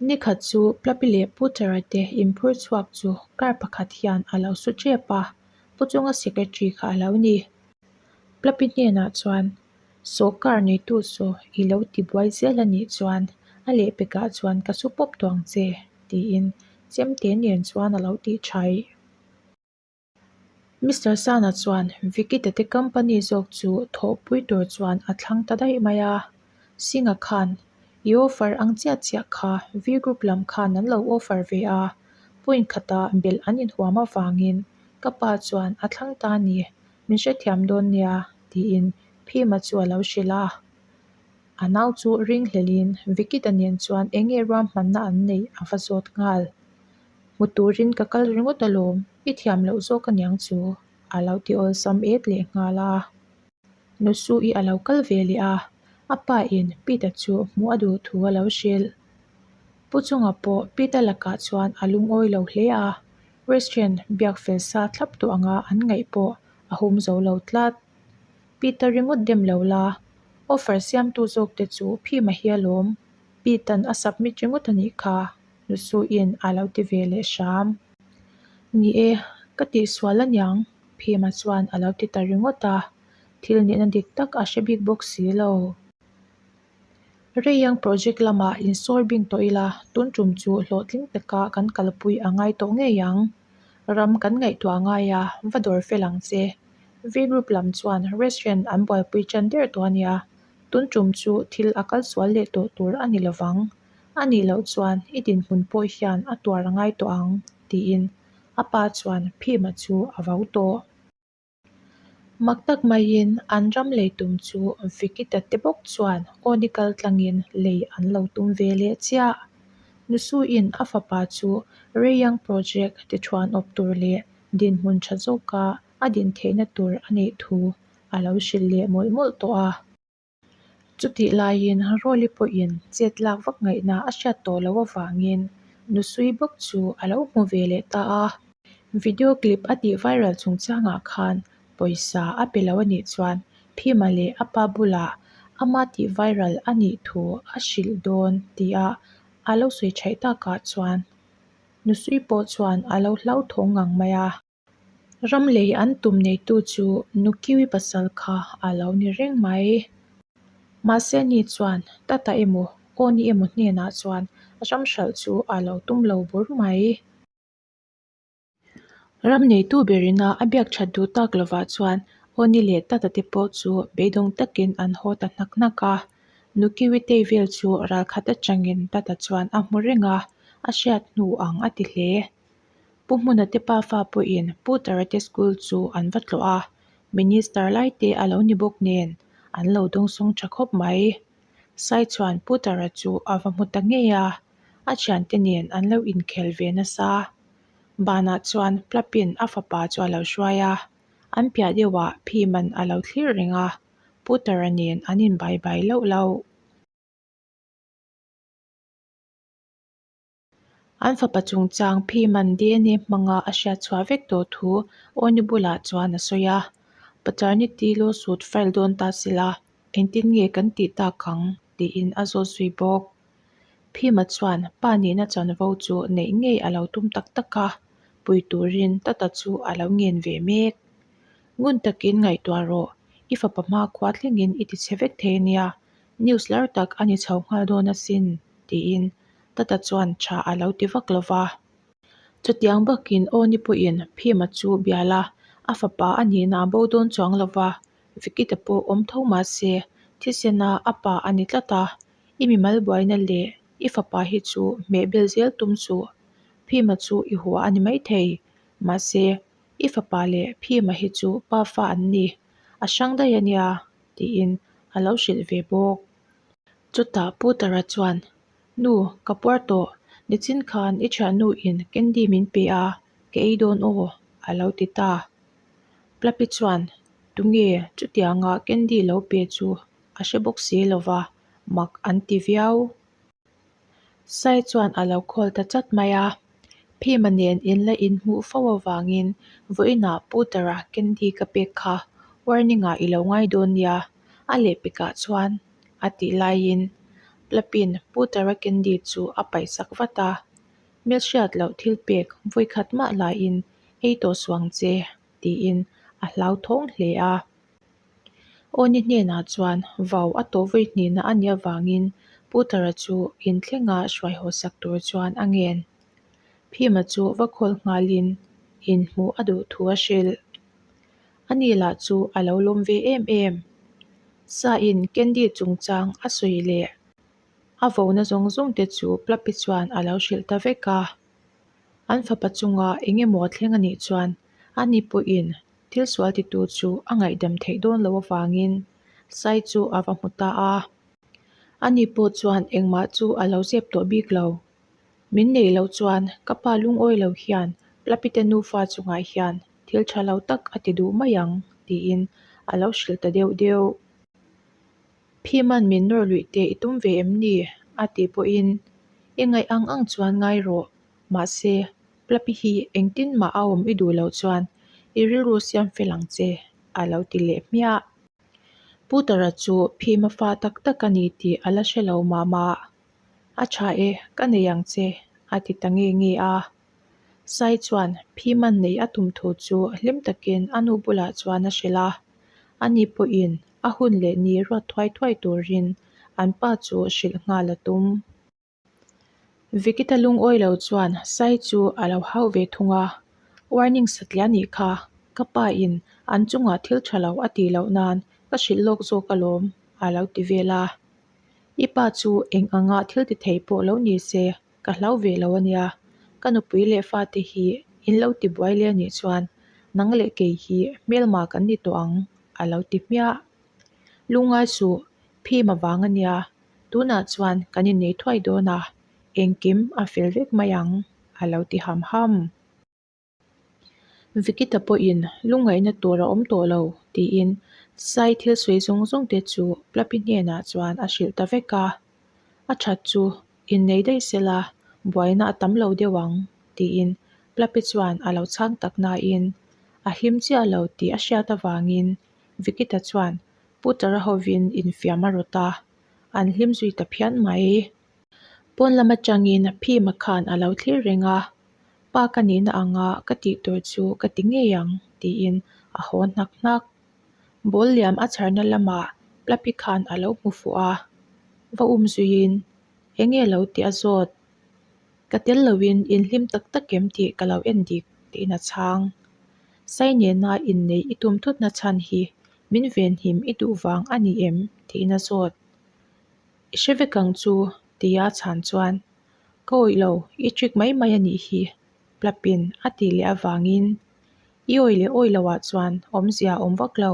Nikhat chu Plapi leh Putara te inphur chhuak chu car pakhat hian a lo su tep a, Pu chunga secretary kha a lo ni. Plapi hnenah chuan, Saw car neitu saw i lo ti buai zel a nih chuan a lehpekah chuan ka su pawp tawh ang che, tiin chemte nen chuan a lo tih thaih. Mister Sana chuan Vicky-te te company zawk chu thawhpui tur chuan a thlang ta daih mai a. Singh-a khan, I offer ang chiah chiah kha V Group lam khan an lo offer ve a, point khata belh an inhuam avangin ka pa chuan a thlang ta a ni, min hrethiam dawn nia, tiin Phima chu a lo hrilh a. A nau chu ringhlelin Vicky-te nen chuan eng nge ruahmanna an neih a va zawt nghal. Hmu turin ka kal ringawt alawm, i thiam loh zawk aniang chu, a lo ti awlsam et leh nghal a. Nusu-i a lo kal ve leh a, a pa in Peter chu hmuh a duh thu a lo hrilh. Pu chunga pawh Peter lakah chuan a lungawi lo hle a, restaurant biak fel sa thlap tawh anga an ngaih pawh a hum zo lo tlat. Peter ringawt dem lo la, offer siamtu zawk te chu phim a hi alawm, Peter-an a submit ringawt a nih kha. Nusuin a lo ti ve leh hram. Ni e, ka tihsual aniang, Phima chuan a lo ti ta ringawt a, thil nihna dik tak a hre bik bawk si lo. Reiang project lamah insawr bing tawh ila, tun tum chu hlawhtling taka kan kalpui a ngai tawh ngei ang. Ram kan ngaihtuah ngai a, va dawr fel ang che. V-group lam chuan restaurant an buaipui tan der tawh ania, tun tum chu thil a kal sual leh tawh tur a ni lovang. A nih loh chuan i dinhmun pawh hian a tuar a ngai tawh ang, tiin a pa chuan Phima chu a vau tawh. Mak tak maiin an ram lei tum chu Vikita te bawk chuan Awni kal tlangin lei an lo tum ve leh chiah. Nusuin a fapa chu Reyang Project ti thuan awp tur leh dinhmun tha zawka a din theihna tur a neih thu a lo hrilh leh mawlh mawlh tawh a. Chutih laiin Rawli pawhin chet lak vak ngaihna a hriat tawh loh avangin Nusui bawk chu a lo hmu ve leh ta a. Video clip a tih viral chungchangah khan pawisa a pe lo a nih chuan Phima leh a pa bulah ama tih viral a nih thu a hrilh dawn tia a lo sawi theih takah chuan Nusui pawh chuan a lo hlauthawng ngang mai a. Ram lei an tum neitu chu Nukiwi pasal kha a lo ni reng mai. Mahse ni chuan Tata emaw Awni emaw hnenah chuan Ram hralh chu a lo tum lo bur mai. Ram neitu berina a biak that duh tak lovah chuan Awni leh Tata te pawh chu beidawng takin an haw ta hnak hnak a. Nukiwitei vel chu ral khat atangin Tata chuan a hmu reng a, a hriat hnu ang a ti hle. Pu Hmuna te pafa pawhin Pu Tarate School chu an va tlawh a, Minister lai te a lo ni bawk nen an lo dawngsawng tha khawp mai. Sai chuan Pu Tara chu a va hmu ta ngei a, a thiante nen an lo inkhel ve nasa. Banah chuan Plapin a fapa chu a lo hruai a, an piah deuhah Phiman a lo thlir reng a, Pu Tara nen an inbai bai loh loh. An fapa chungchang Phiman DNA hmanga a hriat chhuah vek tawh thu Awni bulah chuan a sawi a, Paternity lawsuit file dawn ta sela, engtin nge kan tih tak ang? tiin a zawt zui bawk. Phima chuan pa nihna chanvo chu neih ngei a lo tum tak tak a, pui turin Tata chu a lo ngen ve mek. Ngun takin ngaihtuah rawh, i fapa hmakhua thlengin i tichhe vek thei ania, news lar tak a ni chho nghal dawn asin, tiin Tata chuan tha a lo ti vak lo va. Chutiang bakin Awni pawhin Phima chu bia la, a fapa a nihna a bo dawn chuang lo va, Vikita pawh awm tho mah se, thisena a pa a ni tlat a, i mimal buaina leh i fapa hi chu hmeh bel zel tum suh. Phima chu i hua a ni maithei, mahse i fapa leh Phima hi chu pa fa an ni, a hrang daih a nia, tiin a lo hrilh ve bawk. Chutah Pu Tara chuan, Nu, ka puar tawh, nichin khan i thiannu in candy min pe a, ka ei dawn aw, a lo ti ta. Plapi chuan, Tunge chutianga candy lo pe chu a hre bawk si lo va, mak an ti viau. Sai chuan a lo call ta chat mai a, Phima nen in la inhmuh fo avangin vawiinah Pu Tara candy ka pek kha warning ah i lo ngai dawn nia, a lehpekah chuan a tih laiin Plapin Pu Tara candy chu a paihsak vat a, Hmelhriat loh thil pek vawikhat mah laiin ei tawh suh ang che tiin a hlauthawng hle a. Awni hnenah chuan vau a tawh vawi hnihna a nih avangin Putara chu inthlenga hruai haw sak tur chuan a ngen. Phima chu va khawl nghalin inhmuh a duh thu a hrilh. Ani lah chu a lo lawm ve em em. Sa in candy chungchang a sawi leh a vona zawng zawng te chu Plapi chuan a lo hrilh ta vek a. An fapa chunga eng emaw a thleng a nih chuan ani pawhin thil sual titu chu a ngaihdam theih dawn loh avangin Sai chu a va hmu ta a. Ani pawh chuan engmah chu a lo zep tawh bik lo. Min neih loh chuan ka pa lungawi lo hian Plapite nufa chungah hian thil tha lo tak a ti duh mai ang tiin a lo hrilh ta deuh deuh. Phiman min nawr luih teh i tum ve em ni? a tih pawhin, I ngaih ang ang chuan ngai rawh, mahse, Plapi hi engtin mah a awm i duh loh chuan i rilru siam fel ang che, a lo ti leh hmiah. Putara chu Phima fa tak tak a ni tih a la hre lo mah mah. A tha e, ka nei ang che, a ti ta nge nge a. Sai chuan Phiman neih a tum thu chu hlim takin a nu bulah chuan a hrilh a. Ani pawhin a hun leh ni ruat thuai thuai turin an pa chu hrilh nghal a tum. Vikita lungawi lo chuan Sai chu a lo hau ve thung a, Warning satliah nih kha, ka pa in an chungah thil tha lo a tih loh nan ka hrilh lawk zawk alawm a lo ti vel a. I pa chu eng anga thil ti thei pawh lo ni se ka hlau ve lo ania, ka nupui leh fate hi in lo ti buai leh anih chuan nang leh kei hi hmelma kan ni tawh ang a lo ti hmiah. Lungngai suh, phim avang ania, tunah chuan kan innei thuai dawn a, engkim a fel vek mai ang a lo ti ham ham. Vikita pawhin lungngaihna tur a awm tawh lo tiin Sai thil sawi zawng zawng te chu Plapi hnenah chuan a hrilh ta vek a, a that chu innei daih sela buaina a tam lo deuh ang tiin Plapi chuan a lo chhang tak nain a hlim chiah lo tih a hriat avangin Vikita chuan Putara hovin infiam a rawt a, an hlim zui ta phian mai. Pawn lam atangin Phima khan a lo thlir reng a, Pa ka nihna anga ka tih tur chu ka ti ngei ang tiin a haw hnak hnak. Ball liam a chharna lamah Plapi khan a lo hmu fuh a, va um zuiin eng nge lo tih a zawt. Ka tel loin in hlim tak tak em tih ka lo en dik, tiin a chhang. Sai nena inneih i tum thutna chhan hi min venhim i duh vang a ni em? tiin a zawt. I hre vek ang chu, tia a chhan chuan, Ka awih lo, i trick mai mai a nih hi, Plapin a tih leh avangin, I awih leh awih loah chuan awmzia a awm vak lo,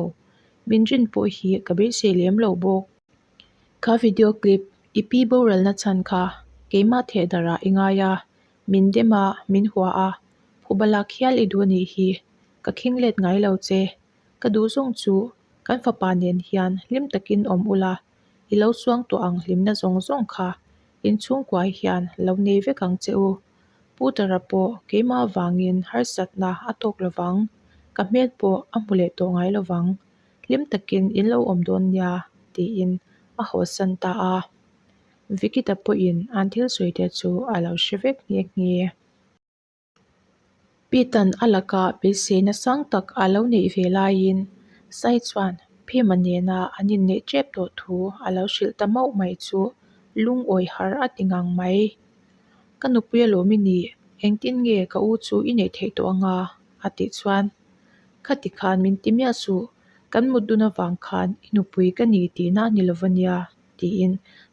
min rin pawh hi ka beisei lem lo bawk. Kha video clip i pi boralna chhan kha keimah thehdarh ah i ngai a, min dem a, min hua a, phuba lak hial i duh a nih hi, ka khing let ngai lo che. Ka duh zawng chu kan fapa nen hian hlim takin awm ula, i lo suang tawh ang hlimna zawng zawng kha inchhungkua hian lo nei vek ang che u. Pu Tara pawh keimah avangin harsatna a tawk lovang, ka hmel pawh a hmu leh tawh ngai lovang. Hlim takin in lo awm dawn nia, tiin a hawsan ta a. Vikita pawhin an thil sawi te chu a lo hre vek nghe nghe. Pete-a'n a laka beiseina sang tak a lo neih ve laiin Sai chuan Phima nena an inneih tep tawh thu a lo hrilh ta mauh mai chu lungawi har a ti ngang mai. Ka nupui alawm i nih, engtin nge ka u chu i neih theih tawh anga? a tih chuan Khati khan min ti miah suh, kan mut dun avang khan i nupui ka ni tihna a ni lo va nia, tiin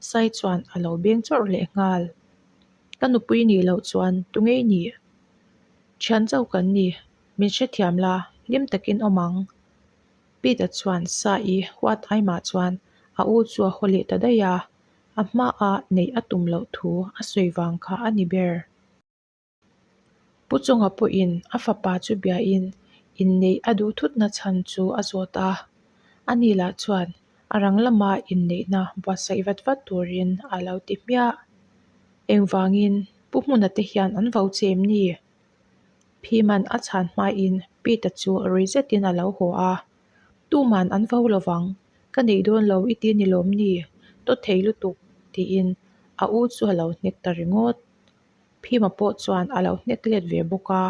Sai chuan a lo beng chawrh leh nghal. Ka nupui nih loh chuan tu ngei nih? Thian chauh kan ni, min hrethiam la, hlim takin awm ang. Pete chuan Sai huat aimah chuan a u chu a haw leh ta daih a, a hmaah neih a tum loh thu a sawi vang kha a ni ber. Pu Chawnga pawhin a fapa chu biain inneih a duh thutna chhan chu a zawt a, ani lah chuan a rang lama inneihna buatsaih vat vat turin a lo ti hmiah. Engvangin Pu Hmuna te hian an vo che em ni? Phiman a chhan hmain Peter chu rui zetin a lo haw a, Tuman an vo lovang, ka neih dawn lo i ti ni lawm ni? Tawt thei lutuk, tiin a u chu a lo hnek ta ringawt. Phima pawh chuan a lo hnek let ve bawk a.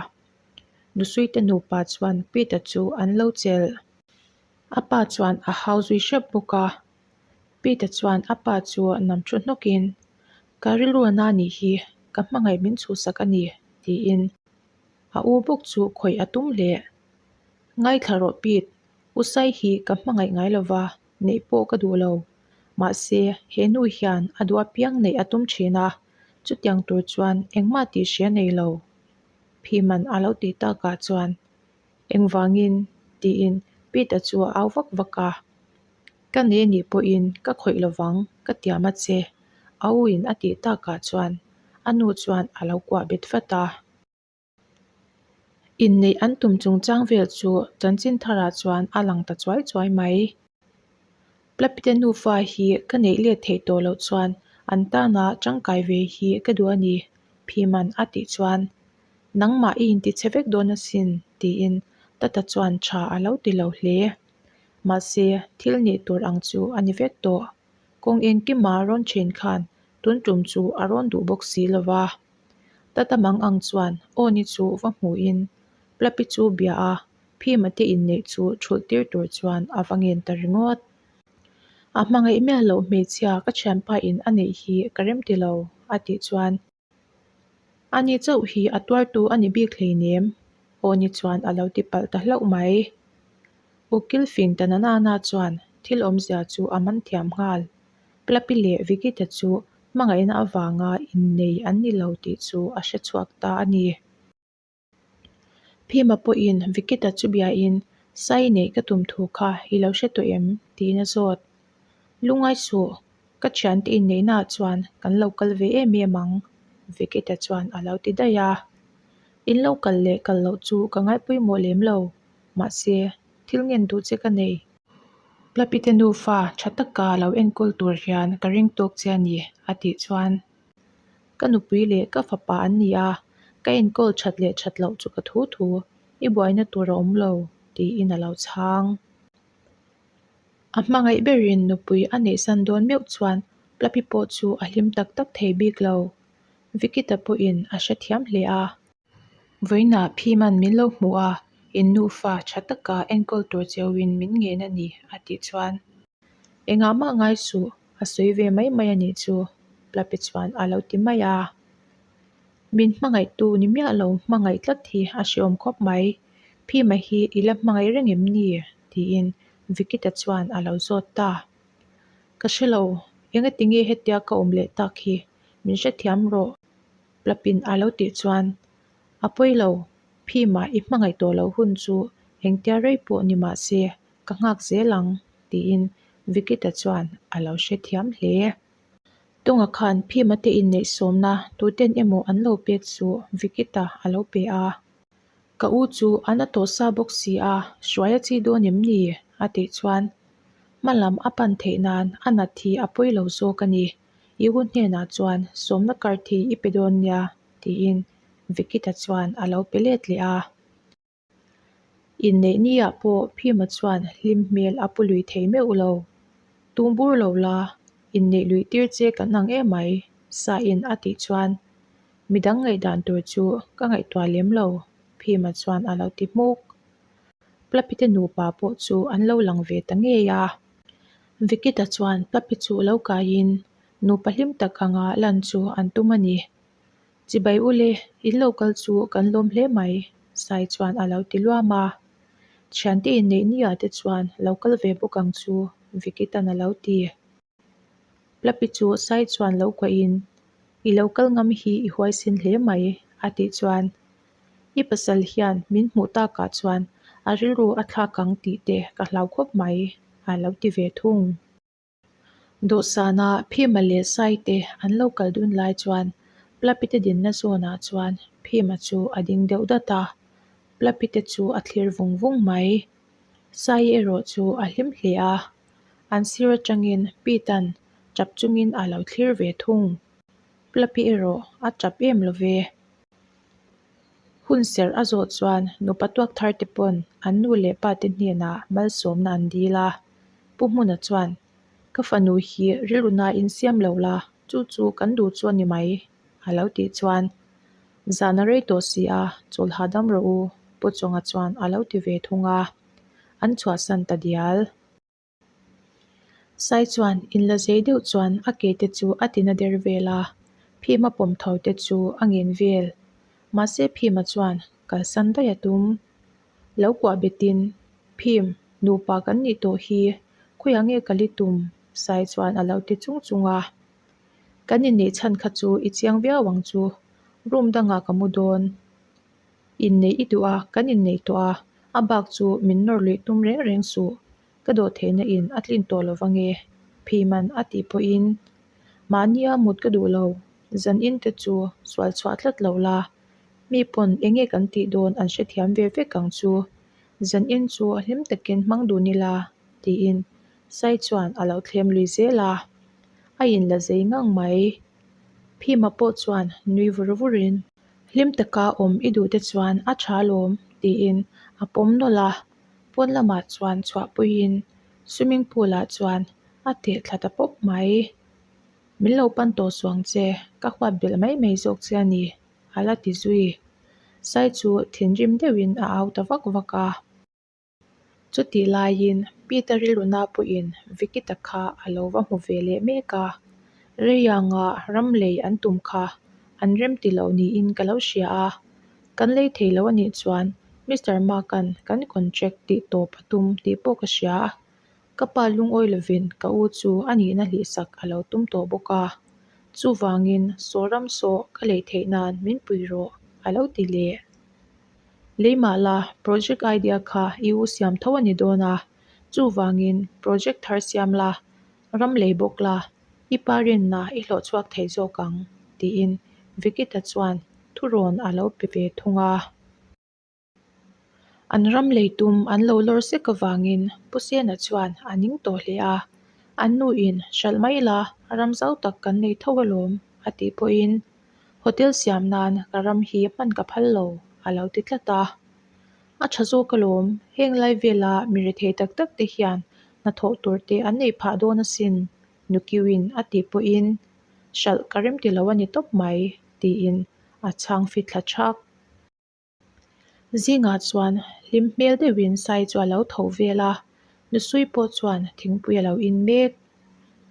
Nusuite nupa chuan Peter chu an lo chelh. A pa chuan a hau zui hrep bawk a. Peter chuan a pa chu nam thu hnawkin, Ka rilru a na nih hi, ka hmangaih min chhuhsak a ni, tiin a u bawk chu khawih a tum hle. Ngaithla rawh Pete, U Sai hi ka hmangaih ngai lova, neih pawh ka duh lo. Mahse, he nu hian a duh apiang neih a tum thin a, chutiang tur chuan engmah tih hria nei lo. Phiman a lo tih takah chuan, Engvangin? tiin Peter chu a au vak vak a. Ka nei anih pawhin ka khawih lovang, ka tiam a che, a u in a tih takah chuan a nu chuan a lo kuah bet vat a. Inneih an tum chungchang vel chu chanchin tharah chuan a lang ta chuai chuai mai. Plapite nufa hi ka neih let theih tawh loh chuan an tana tangkai ve hi ka duh a ni, Phiman a tih chuan nangmah i intichhe vek dawn asin tiin Tata chuan tha a lo ti lo hle. Mahse, thil nih tur ang chu a ni vek tawh. Kawng engkima rawn then khan tun tum chu a rawn duh bawk si lo va. Tata mang ang chuan aw ni chu va hmuhin Plapi chu bia a, Phima te inneih chu thulh tir tur chuan a va ngen ta ringawt. A hmangaih miah loh hmeichhia ka thianpa in a neih hi ka rem ti lo a tih chuan ani chauh hi a tuartu a ni bik hleinem aw ni chuan a lo ti palh ta hlauh mai. Ukil fing ta nanana chuan thil awmzia chu a man thiam nghal. Plapi leh Vikita chu hmangaihna avanga innei an ni lo tih chu a hre chhuak ta a ni. Phima pawhin Vikita chu biain, Sai neih ka tum thu kha i lo hre tawh em? tiin a zawt. Lungai suh, ka thiante inneihnaah chuan kan lo kal ve em em ang, Vikita chuan a lo ti daih a. In lo kal leh kal loh chu ka ngaipawimawh lem lo, mahse, thil ngen duh che ka nei. Plapite nufa tha taka lo enkawl tur hian ka ring tawk che a ni, a tih chuan ka nupui leh ka fapa an ni a, ka enkawl that leh that loh chu ka thu thu, i buaina tur a awm lo, tiin a lo chhang. A hmangaih berin nupui a neihsan dawn meuh chuan Plapi pawh chu a hlim tak tak thei bik lo. Vikita pawhin a hrethiam hle a. Vawiinah Phiman min lo hmu a, in nufa tha taka enkawl tur cheuhin min ngen a ni, a tih chuan. Engah mah ngai suh, a sawi ve mai mai a nih chu, Plapi chuan a lo ti mai a. Min hmangaihtu ni miah lo hmangaih tlat hi a hrehawm khawp mai. Phima hi i la hmangaih reng em ni? tiin Vikita chuan a lo zawt ta. Ka hre lo, engati nge hetia ka awm leh tak hi min hrethiam rawh Plapin a lo tih chuan a pawi lo, Phima i hmangaih tawh loh hun chu engtia rei pawh ni mah se ka nghak zel ang tiin Vikita chuan a lo hrethiam hle. Tunga khan Phima te inneih sawmna tuten emaw an lo pek chu Vikita a lo pe a. Ka u chu an a tawh sa bawk si a, hruai a chi dawn em ni? a tih chuan hma lam a pan theih nan a nat hi a pawi lo zawk a ni. I u hnenah chuan sawmna card hi i pe dawn nia tiin Vikita chuan a lo pe let leh a. Inneih niah pawh Phima chuan hlim hmel a pu lui thei meuh lo. Tum bur lo la, inneih luih tir che kan ang emai, Sain a tih chuan midang ngaihdan tur chu ka ngaihtuah lem lo, Phima chuan a lo ti hmuk. Plapite nupa pawh chu an lo lang ve ta ngei a. Vikita chuan Plapi chu lo kaiin nupa hlim tak anga lan chu an tum a ni. Chibai ule, in lo kal chu kan lawm hle mai, Sai chuan a lo ti luam a. Thiante inneih ni ah te chuan lo kal ve bawk ang chu, Vikitan a lo ti. Plapi chu Sai chuan lo kuahin, I lo kal ngam hi i huaisin hle mai, a tih chuan, I pasal hian min hmuh takah chuan a rilru a thlak ang tih te ka hlau khawp mai, a lo ti ve thung. Dawhsana Phima leh Saite an lo kal dun lai chuan Plapite dinna zawnah chuan Phima chu a ding deuh dat a, Plapite chu a thlir vung vung mai. Sai erawh chu a hlim hle a, an sir atangin Pita'n tap chungin a lo thlir ve thung. Plapi erawh a tap em lo ve. Hun serh a zawh chuan nupa tuak thar te pawn an nu leh pa te hnenah malsawmna an dil a. Pu Hmuna chuan, Ka fanu hi rilru nain siam lo la, chu chu kan duh chu a ni mai, a lo tih chuan, Zan a rei tawh si a, chawl hahdam rawh u, Pu Chawnga chuan a lo ti ve thung a, an chhuahsan ta dial. Sai chuan inla zei deuh chuan a ke te chu a tina der vel a, Phima pawm tho te chu a ngen vel. Mahse Phima chuan kalsan daih a tum. Lo kuah betin, Phim, nupa kan nih tawh hi, khawiah nge ka li tum? Sai chuan a lo ti chung chung a. Kan inneih chhan kha chu i chiang viau ang chu, room dangah ka mu dawn. Inneih i duh a, kan inneih tawh a, a bak chu min nawr luih tum reng reng suh. Ka dawh theihna in a tlin tawh lo vange, Phiman a tih pawhin mahnia mut ka duh lo, zan in te chu sual chhuah tlat lo la, mi pawn enge kan tih dawn an hrethiam ve vek ang chu, zan in chu hlim takin hmang dun ila tiin Sai chuan a lo thlem lui zel a, a inla zei ngang mai. Phima pawh chuan nui vur vurin hlim taka awm i duh te chuan a tha lawm tiin a pawm nawlh a. Pawn lamah chuan chhuahpuiin swimming pool ah chuan a teh thla ta pawp mai. Min lo pan tawh suang che, ka huat belh mai mai zawk che a ni, a la ti zui. Sai chu thinrim deuhin a au ta vak vak a. Chutih laiin Peter rilruna pawhin Vikita kha a lo va hmu ve leh mek a, Reianga ram lei an tum kha an rem ti lo niin ka lo hria a. Kan lei thei lo a nih chuan Mister Mark-a'n kan contract tih tawp a tum tih pawh ka hria. Ka pa lungawi lovin ka u chu a nihna hlihsak a lo tum tawh bawk a. Chuvangin saw ram saw ka lei theih nan min pui rawh a lo ti leh. Lei mah la, project idea kha i u siam tho a ni dawn a. Chuvangin project thar siam la, Ram lei bawk la, i pa rinna i hlawh chhuak thei zawk ang, tiin Vikita chuan thurawn a lo pe ve thung a. An ram lei tum an lo lawr sek avangin Pu Sena chuan a ning tawh hle a, An nuin hralh mai la, ram zau tak kan nei tho alawm, a tih pawhin Hotel siam nan ka ram hi hman ka phal lo, a lo ti tlat a. A tha zawk alawm, heng lai vela mi rethei tak tak te hian hnathawh tur te an neih phah dawn asin, Nukiuin a tih pawhin hralh ka rem ti lo a ni tawp mai, tiin a chhang fit thla thak. Zingah chuan hlim hmel deuhin Sai chu a lo tho vel a, Nusui pawh chuan thingpui a lo in mek.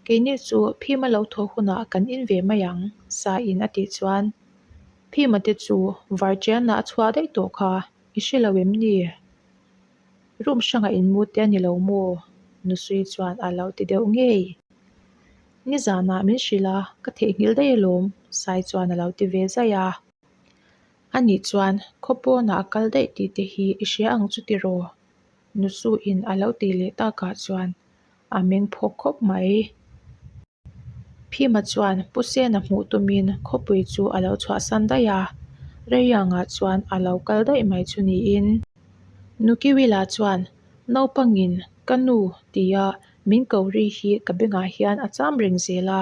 Keini chu phim a lo thaw hunah kan in ve mai ang, Saiin a tih chuan. Phima te chu varṭianah a chhuah daih tawh kha, i hre lo em ni? Room hrangah in mu te a ni lo maw? Nusui chuan a lo ti deuh ngei. Nizanah min hrilh a, ka theihnghilh daih alawm, Sai chuan a lo ti ve zaih a. Anih chuan khaw pawnah a kal daih tih te hi i hria ang chu tiraw? Nusuin a lo tih leh takah chuan a meng phawk khawp mai. Phima chuan Pu Sena hmuh tumin khawpui chu a lo chhuahsan daih a, Reiangah chuan a lo kal daih mai chu niin. Nukiwila chuan naupangin ka nu tia min ko ri hi ka bengah hian a cham reng zel a,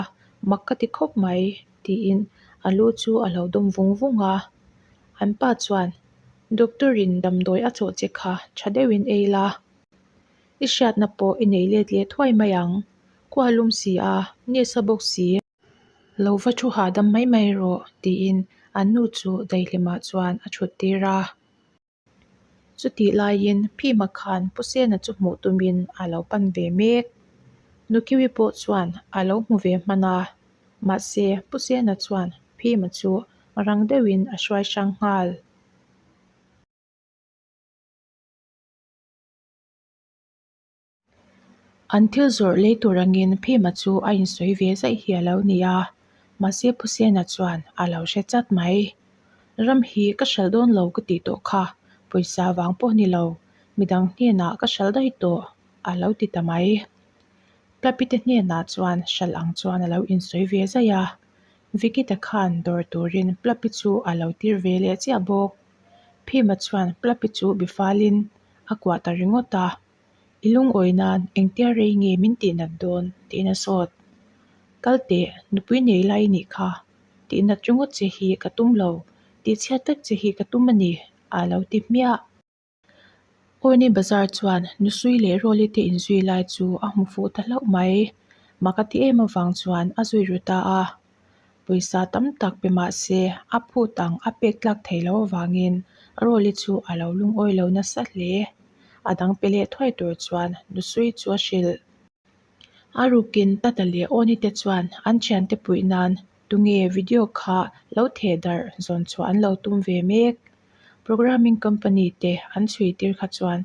mak ka ti khawp mai tiin a lu chu a lo dawm vung vung a. An pa chuan Doctor in damdawi a chawh che kha tha deuhin ei la, i hriatna pawh i nei let leh thuai mai ang. Kua lum si a, nisa bawk si. Lo va thu hahdam mai mai rawh tiin an nu chu daihlimah chuan a thut tir a. Chutih laiin Phima khan Pu Sena chu hmuh tumin a lo pan ve mek. Nukiwi pawh chuan a lo hmu ve hman a, mahse Pu Sena chuan Phima chu rang deuhin a hruai hrang nghal. An thil zawrh lei tur angin Phima chu a insawi ve zaih hi a lo ni a, mahse Pu Sena chuan a lo hre chat mai. Ram hi ka hralh dawn lo ka tih tawh kha, pawisa vang pawh ni lo, midang hnenah ka hralh daih tawh a lo ti ta mai. Tlapite hnenah chuan hralh ang chuan a lo insawi ve zaih a, Vikita khan dawr turin Plapi chu a lo tir ve leh chiah bawk. Phima chuan Plapi chu bifalin a kuah ta ringawt a. I lungawi nan engtia rei nge min tihnat dawn? tiin a sawt. Kal teh, nupui nei lai i nih kha. Tihnat ringawt che hi ka tum lo, tihchhiat vek che hi ka tum a ni, a lo ti hmiah. Awni Bazar chuan Nusui leh Rawli te inzui lai chu a hmu fuh ta hlauh mai. Mak a ti em avang chuan a zui ru ta a. Pawisa tam tak pe mah se a phut ang a pek tlak thei lo avangin Rawli chu a lo lungawi lo nasa hle. A dang pe leh thuai tur chuan Nusui chu a hrilh. A rukin Tata leh Awni te chuan an thiante puih nan tunge video kha lo theh darh zawn chhuah an lo tum ve mek. Programming company te an chhui tir kha chuan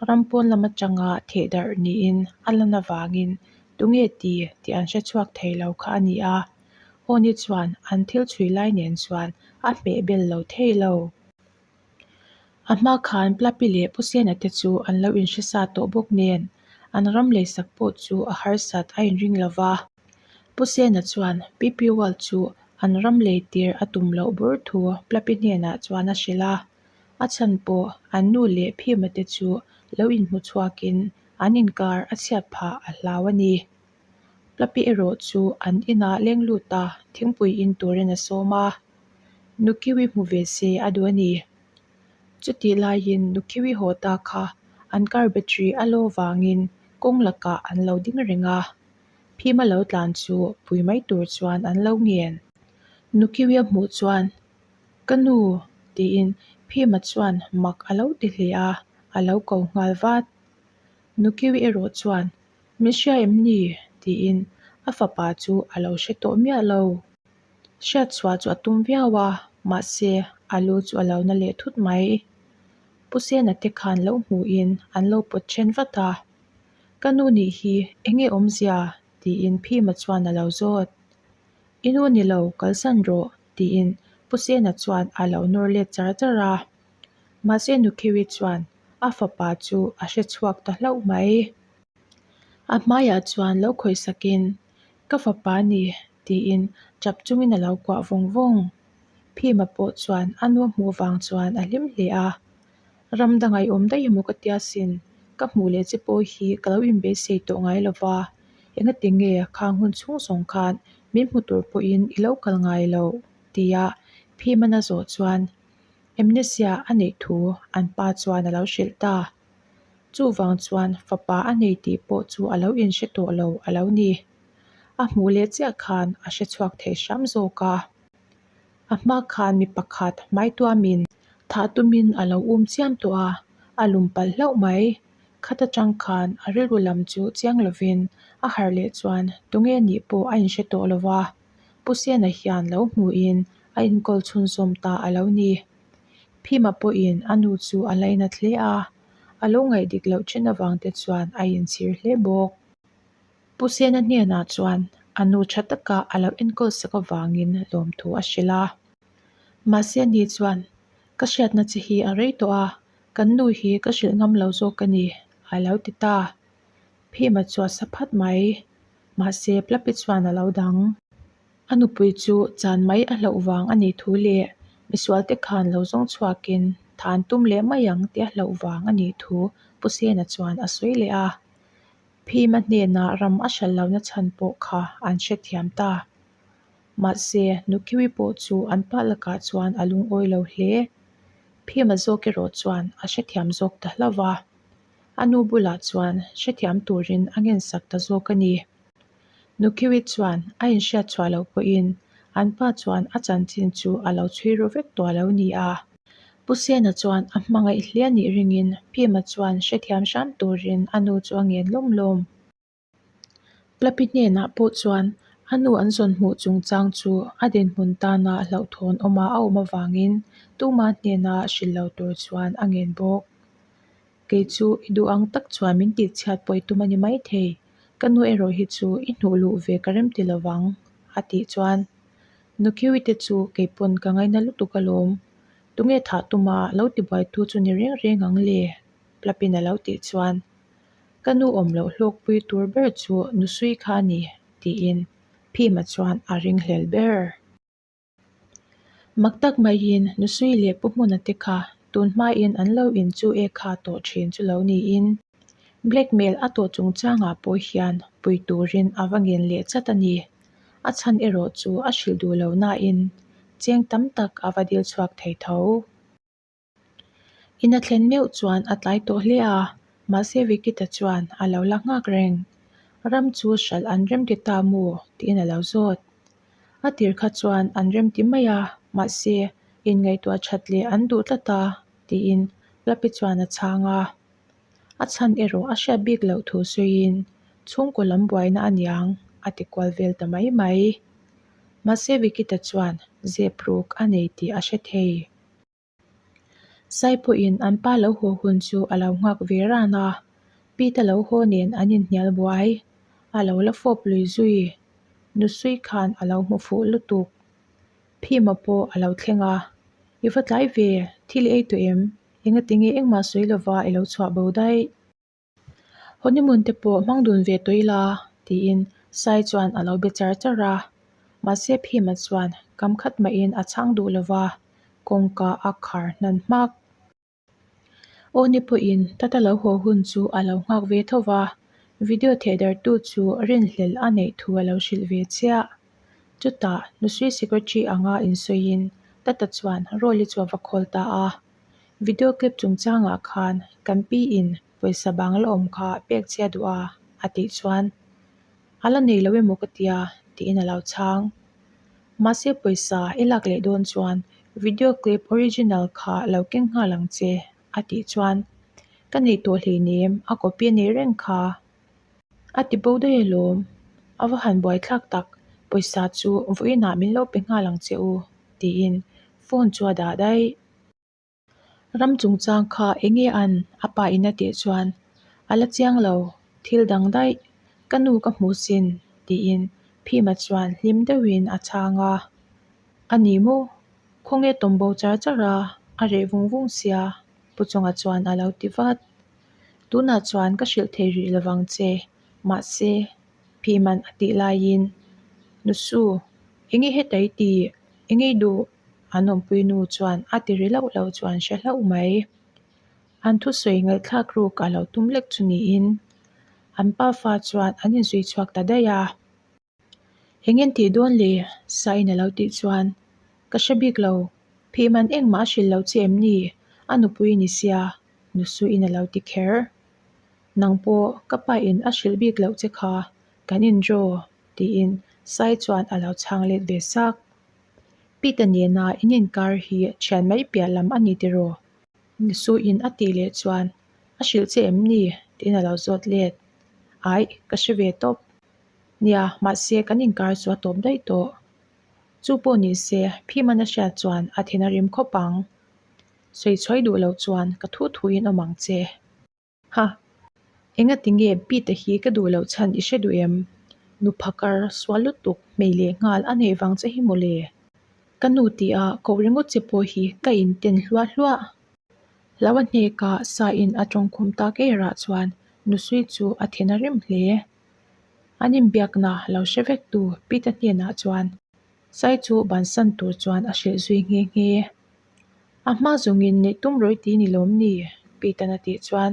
ram pawn lam atanga theh darh niin a lan avangin tunge ti tih an hre chhuak thei lo kha a ni a. Awni chuan an thil chhui lai nen chuan a hmeh bel lo thei lo. A hma khan Plapi leh Pu Sena te chu an lo inhre sa tawh bawk nen an ram leisak pawh chu a harsat a inring lo va. Pu Sena chuan PP World chu an ram lei tir a tum loh bur thu Plapi hnenah chuan a hrilh a. A chhan pawh an nu leh Phima te chu lo inhmu chhuakin an inkar a chhiat phah a hlau a ni. Plapi erawh chu an inah leng lut a thingpui in turin a sawm a. Nukiwi hmu ve se a duh a ni. Chutih laiin Nukiwi haw ta kha an car battery a lo vangin kawng lakah an lo ding reng a. Phima lo tlan chu pui mai tur chuan an lo ngen. Nukiwi a hmuh chuan, Ka nu! tiin Phima chuan mak a lo ti hle a, a lo ko nghal vat. Nukiwi erawh chuan, Min hria em ni? tiin a fapa chu a lo hre tawh miah lo. Hriatchhuah chu a tum viau a, mahse a lu chu a lo na leh thut mai. Pu Sena te khan lo hmuhin an lo pawt then vat a. Ka nu nih hi enge awmzia? tiin Phima chuan a lo zawt. I nu ni lo, kalsan rawh, tiin Pu Sena chuan a lo nawr let char char a. Mahse Nukhiwi chuan a fapa chu a hre chhuak ta hlauh mai. A hmaiah chuan lo khawih sakin, Ka fapa ni, tiin chap chungin a lo kuah vawng vawng. Phima pawh chuan a nu hmuh vang chuan a hlim hle a. Ram dang i awm daih emaw ka tia sin, ka hmuh leh che pawh hi ka lo inbeisei tawh ngai lo va, engati nge khang hun chhung zawng khan min hmu tur pawhin i lo kal ngai lo? tia Phimana zawh chuan Amnesia a neih thu an pa chuan a lo hrilh ta. Chuvang chuan fapa a nei tih pawh chu a lo inhre tawh lo a lo ni. A hmuh leh chiah khan a hre chhuak thei hram zawk a. A hma khan mi pakhat hmaituamin thah tumin a lo um chiam tawh a, a lum palh hlauh mai. Khat atang khan a rilru lam chu chiang lovin a harh leh chuan tunge nih pawh a inhre tawh lo va. Pu Sena hian lo hmuhin A enkawl chhunzawm ta a lo ni. Phima pawhin a nu chu a lainat hle a, a lo ngaih dik loh then avang te chuan a inchhir hle bawk. Pu Sena hnenah chuan a nu tha taka a lo enkawl sak avangin lawmthu a hrilh a. Mahse ani chuan, Ka hriatna che hi a rei tawh a, kan nu hi ka hrilh ngam lo zawk a ni, a lo ti ta. Phima chu a sa phat mai. Mahse Plapi chuan a lo dang. A nupui chu chan mai a hlauh vang a nih thu leh misualte khan lo zawng chhuakin than tum leh mai ang tih a hlauh vang a nih thu Pu Sena chuan a sawi leh a. Phima hnenah ram a hralh lohna chhan pawh kha an hrethiam ta. Mahse, Nukhiwi pawh chu an pa lakah chuan a lungawi lo hle. Phima zawk erawh chuan a hrethiam zawk ta hlauh va. A nu bulah chuan hrethiam turin a ngensak ta zawk a ni. Nukhiwi chuan a inhriat chhuah loh pawhin an pa chuan a chanchin chu a lo chhui ru vek tawh lo ni a. Pu Sena chuan a hmangaih hle a nih ringin Phima chuan hrethiam hram turin a nu chu a ngen lawm lawm. Plapi hnenah pawh chuan a nu an zawn hmuh chungchang chu a dinhmun tana hlauhthawn awma a awm avangin tuma hnena hrilh lo tur chuan a ngen bawk. Kei chu i duh ang tak chuan min tihchhiat pawh i tum a ni maithei, ka nu erawh hi chu i hnuh luh ve ka rem ti lovang, a tih chuan Nukhiwi te chu kei pawn ka ngaina lutuk alawm, tunge thah tuma lo tibuaitu chu ni reng reng ang le? Plapin a lo tih chuan Ka nu awm loh hlawkpui tur ber chu nusui kha a ni, tiin Phima chuan a ringhlel ber. Mak tak maiin nusui leh Pu Hmuna te kha tun hmain an lo in chu e kha tawh thin chu lo niin blackmail a tawh chungchangah pawh hian pui turin a va ngen leh chat a ni. A chhan erawh chu a hrilh duh lo nain cheng tam tak a va dil chhuak thei tho. In a thlen meuh chuan a tlai tawh hle a, mahse Vikita chuan a lo la nghak reng. Ram chu hralh an remti ta maw? tiin a lo zawt. A tir kha chuan an remti mai a, mahse inngaihtuah that leh an duh tlat a, tiin Lapi chuan a chhang a. A chhan erawh a hriat bik loh thu sawiin chhungkaw lam buaina a niang a ti kual vel ta mai mai. Mahse Vikita chuan zep ruk a nei tih a hre thei. Sai pawhin an pa lo haw hun chu a lo nghak ve ran a, Pete lo haw nen an inhnial buai. A lo la fawp lui zui. Nusui khan a lo hmu fuh lutuk. Phima pawh a lo thleng a, I va tlai ve, thil i ei tawh em? Engatinge engmah sawi lova i lo chhuah bo daih? Honeymoon te pawh hmang dun ve tawh ila tiin Sai chuan a lo be char char a, mahse Phima chuan kam khat mahin a chhang duh lova, kawngka a khar hnan hmak. Aw ni pawhin Tata lo haw hun chu a lo nghak ve tho va, video thehdarhtu chu rinhlelh a neih thu a lo hrilh ve chiah. Chutah Nusui Secretary anga insawiin Tata chuan Rawli chu a va khawl ta a. Video clip chungchangah khan kan pi in pawisa bang la awm kha pek che a duh a, a tih chuan a la nei lo emaw ka tia tiin a lo chhang. Mahse pawisa i lak leh dawn chuan video clip original kha lo keng nghal ang che a tih chuan ka nei tawh hleinem a copy a nei reng kha a ti bo daih alawm a va han buaithlak tak pawisa chu vawiinah min lo pe nghal ang che u tiin phone chu a dah daih. Ram chungchang kha eng nge an? A pa in a tih chuan a la chiang lo, thil dang daih, ka nu ka hmu sin tiin Phima chuan hlim deuhin a chhang a. A ni maw? Khawnge tawm bo char char a, a reh vung vung sia Pu Chunga chuan a lo ti vat. Tunah chuan ka hrilh thei rih lovang che, mahse Phiman a tih laiin Nusu, eng nge heta i tih? Eng nge i duh? An awmpui nu chuan a ti ri loh loh chu an hre hlauh mai. An thusawi ngaihthlak ruk a lo tum lek chu niin an pafa chuan an inzui chhuak ta daih a. Eng en tih dawn le? Sain a lo tih chuan ka hre bik lo. Phihman engmah a hrilh lo che em ni? A nupui ni sia, Nusuiin a lo ti kher. Nang pawh ka pain a hrilh bik loh che kha kan indraw tiin Sai chuan a lo chhang let ve sak. Peter nena in inkar hi thian mai piah lam a ni tiraw? Nisuin a tih leh chuan a hrilh che em ni? tiin a lo zawt let. Aih, ka hre ve tawp. Nia, mahse kan inkar chu a tawp daih tawh. Chu pawh ni se, Phiman a hriat chuan a thin a rim khawp ang. Sawi chhuai duh loh chuan ka thu thuin awm ang che. Ha! Engati nge Pete hi ka duh loh chhan i hre duh em? Nu phakar sual lutuk hmei leh nghal a neih vang che hi mawle. Ka nu tia koh ringawt che pawh hi ka inten hluah hluah. Hlau a hnekah sa in a tawngkhum tak erah chuan Nusui chu a thin a rim hle. An inbiakna lo hre vek tu Pete hnenah chuan Sai chu bansan tur chuan a hrilh zui nghe nghe. A hma zawngin neih tum rawih ti ni lawm ni? Peter-a tih chuan,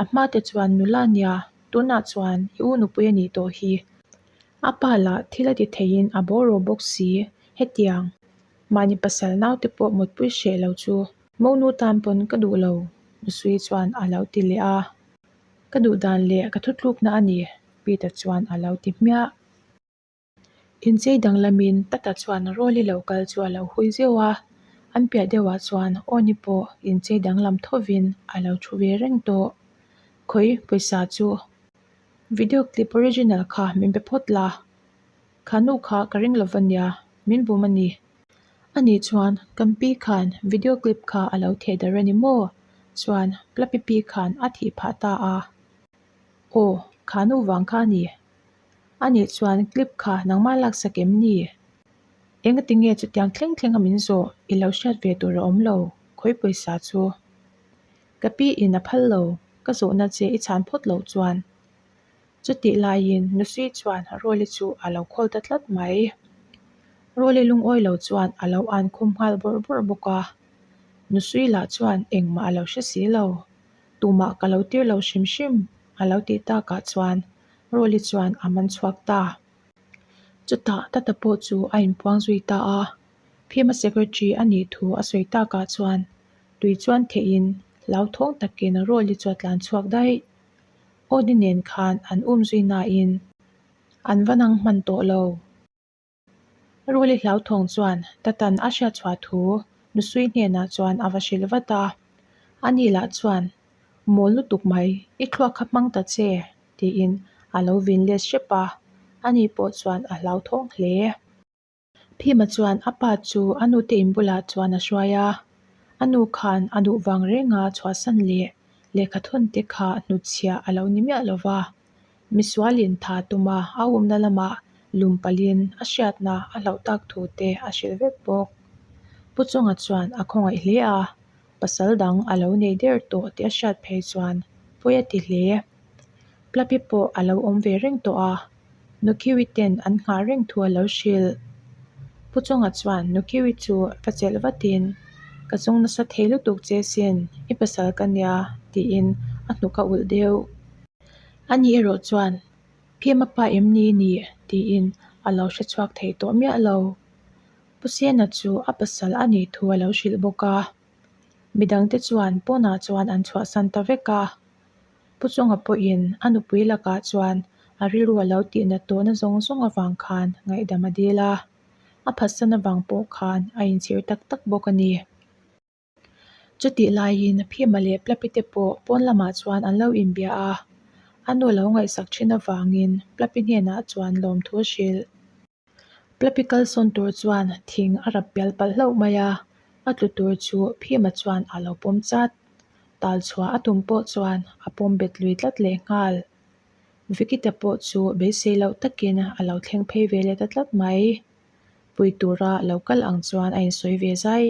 A hma te chuan nula nia, tunah chuan i u nupui a nih tawh hi. A pa lah thil a ti theiin a bawraw bawk si, hetiang mahni pasal naute pawh mutpui hreh lo chu monu tan pawn ka duh lo, Nusui chuan a lo ti leh a. Ka duh dan leh ka thutlukna a ni, Peter chuan a lo ti hmiah. Inchei danglamin Tata chuan Rawli lo kal chu a lo hui zeuh a, an piah deuhah chuan Awni pawh inchei danglam thovin a lo thu ve reng tawh. Khawi pawisa chu video clip original kha min pe phawt la, kha nu kha ka ring lova nia, min bum a ni. Ani chuan kan pi khan video clip kha a lo theh darh a ni maw? Chuan Plapi pi khan a thih phah ta a. Aw, kha nu vang kha a ni. A nih chuan clip kha nangmah laksak em ni? Engati nge chutiang thleng thleng a min zawh i lo hriat ve tur a awm lo, khawi pawisa chu. Ka pi in a phal lo, ka zawhna che i chhan phawt loh chuan. Chutih laiin Nusui chuan Rawli chu a lo khawl ta tlat mai. Rawli lungawi lo chuan a lo an khum nghal bawrh bawrh bawk a. Nusui lah chuan engmah a lo hre si lo. Tumah ka lo tir lo hrim hrim a lo tih takah chuan Rawli chuan a man chhuak ta. Chutah Tata pawh chu a inpuang zui ta a, Phima secretary a nih thu a sawi takah chuan tui chuan theihin hlauthawng takin Rawli chu a tlan chhuak daih. Awni nen khan an um zui nain an va nang hman tawh lo. Ruli hlauthawng chuan Tatan a hriatchhuah thu Nusui hnenah chuan a va hrilh vat a. Ani lah chuan, Mawl lutuk mai, i thluak kha hmang ta che, tiin a lo vin let hrep a. Ani pawh chuan a hlauthawng hle. Phima chuan a pa chu a nute in bulah chuan a hruai a. A nu khan a duh vang renga chhuahsan leh lehkha thawn te kha hnutchhiah a lo ni miah lo va. Misualin tha tuma a awmna lamah lum palhin a hriatna a hlauh tak thu te a hrilh vek bawk. Pu Chunga chuan a khawngaih hle a, pasal dang a lo nei der tawh tih a hriat phei chuan pawi a ti hle. Plapi pawh a lo awm ve reng tawh a, Nukhiwi ten an nghah reng thu a lo hrilh. Pu Chunga chuan Nukhiwi chu va chelh vatin, Ka chung nasa thei lutuk che sin, i pasal ka nia, tiin a hnuk a ulh deuh. Ani erawh chuan, Phim a pa em ni ni? tiin a lo hre chhuak thei tawh miah lo. Pu Sena chu a pasal a nih thu a lo hrilh bawk a. Midangte chuan pawnah chuan an chhuahsan ta vek a. Pu Chunga pawhin a nupui lakah chuan a rilru a lo tihnat tawhna zawng zawng avang khan ngaihdam a dil a. A phatsan avang pawh khan a inchhir tak tak bawk a ni. Chutih laiin Phima leh Plapi te pawh pawn lamah chuan an lo inbia a, a nu lo ngaihsak thin avangin Plapi hnenah chuan lawmthu a hrilh. Plapi kalsawn tur chuan thing a rap pial palh hlauh mai a, a tlu tur chu Phima chuan a lo pawm chat. Tal chhuah a tum pawh chuan a pawm bet lui tlat leh nghal. Vikita pawh chu beisei loh takin a lo thleng phei ve leh ta tlat mai. Pui tura lo kal ang chuan a insawi ve zai.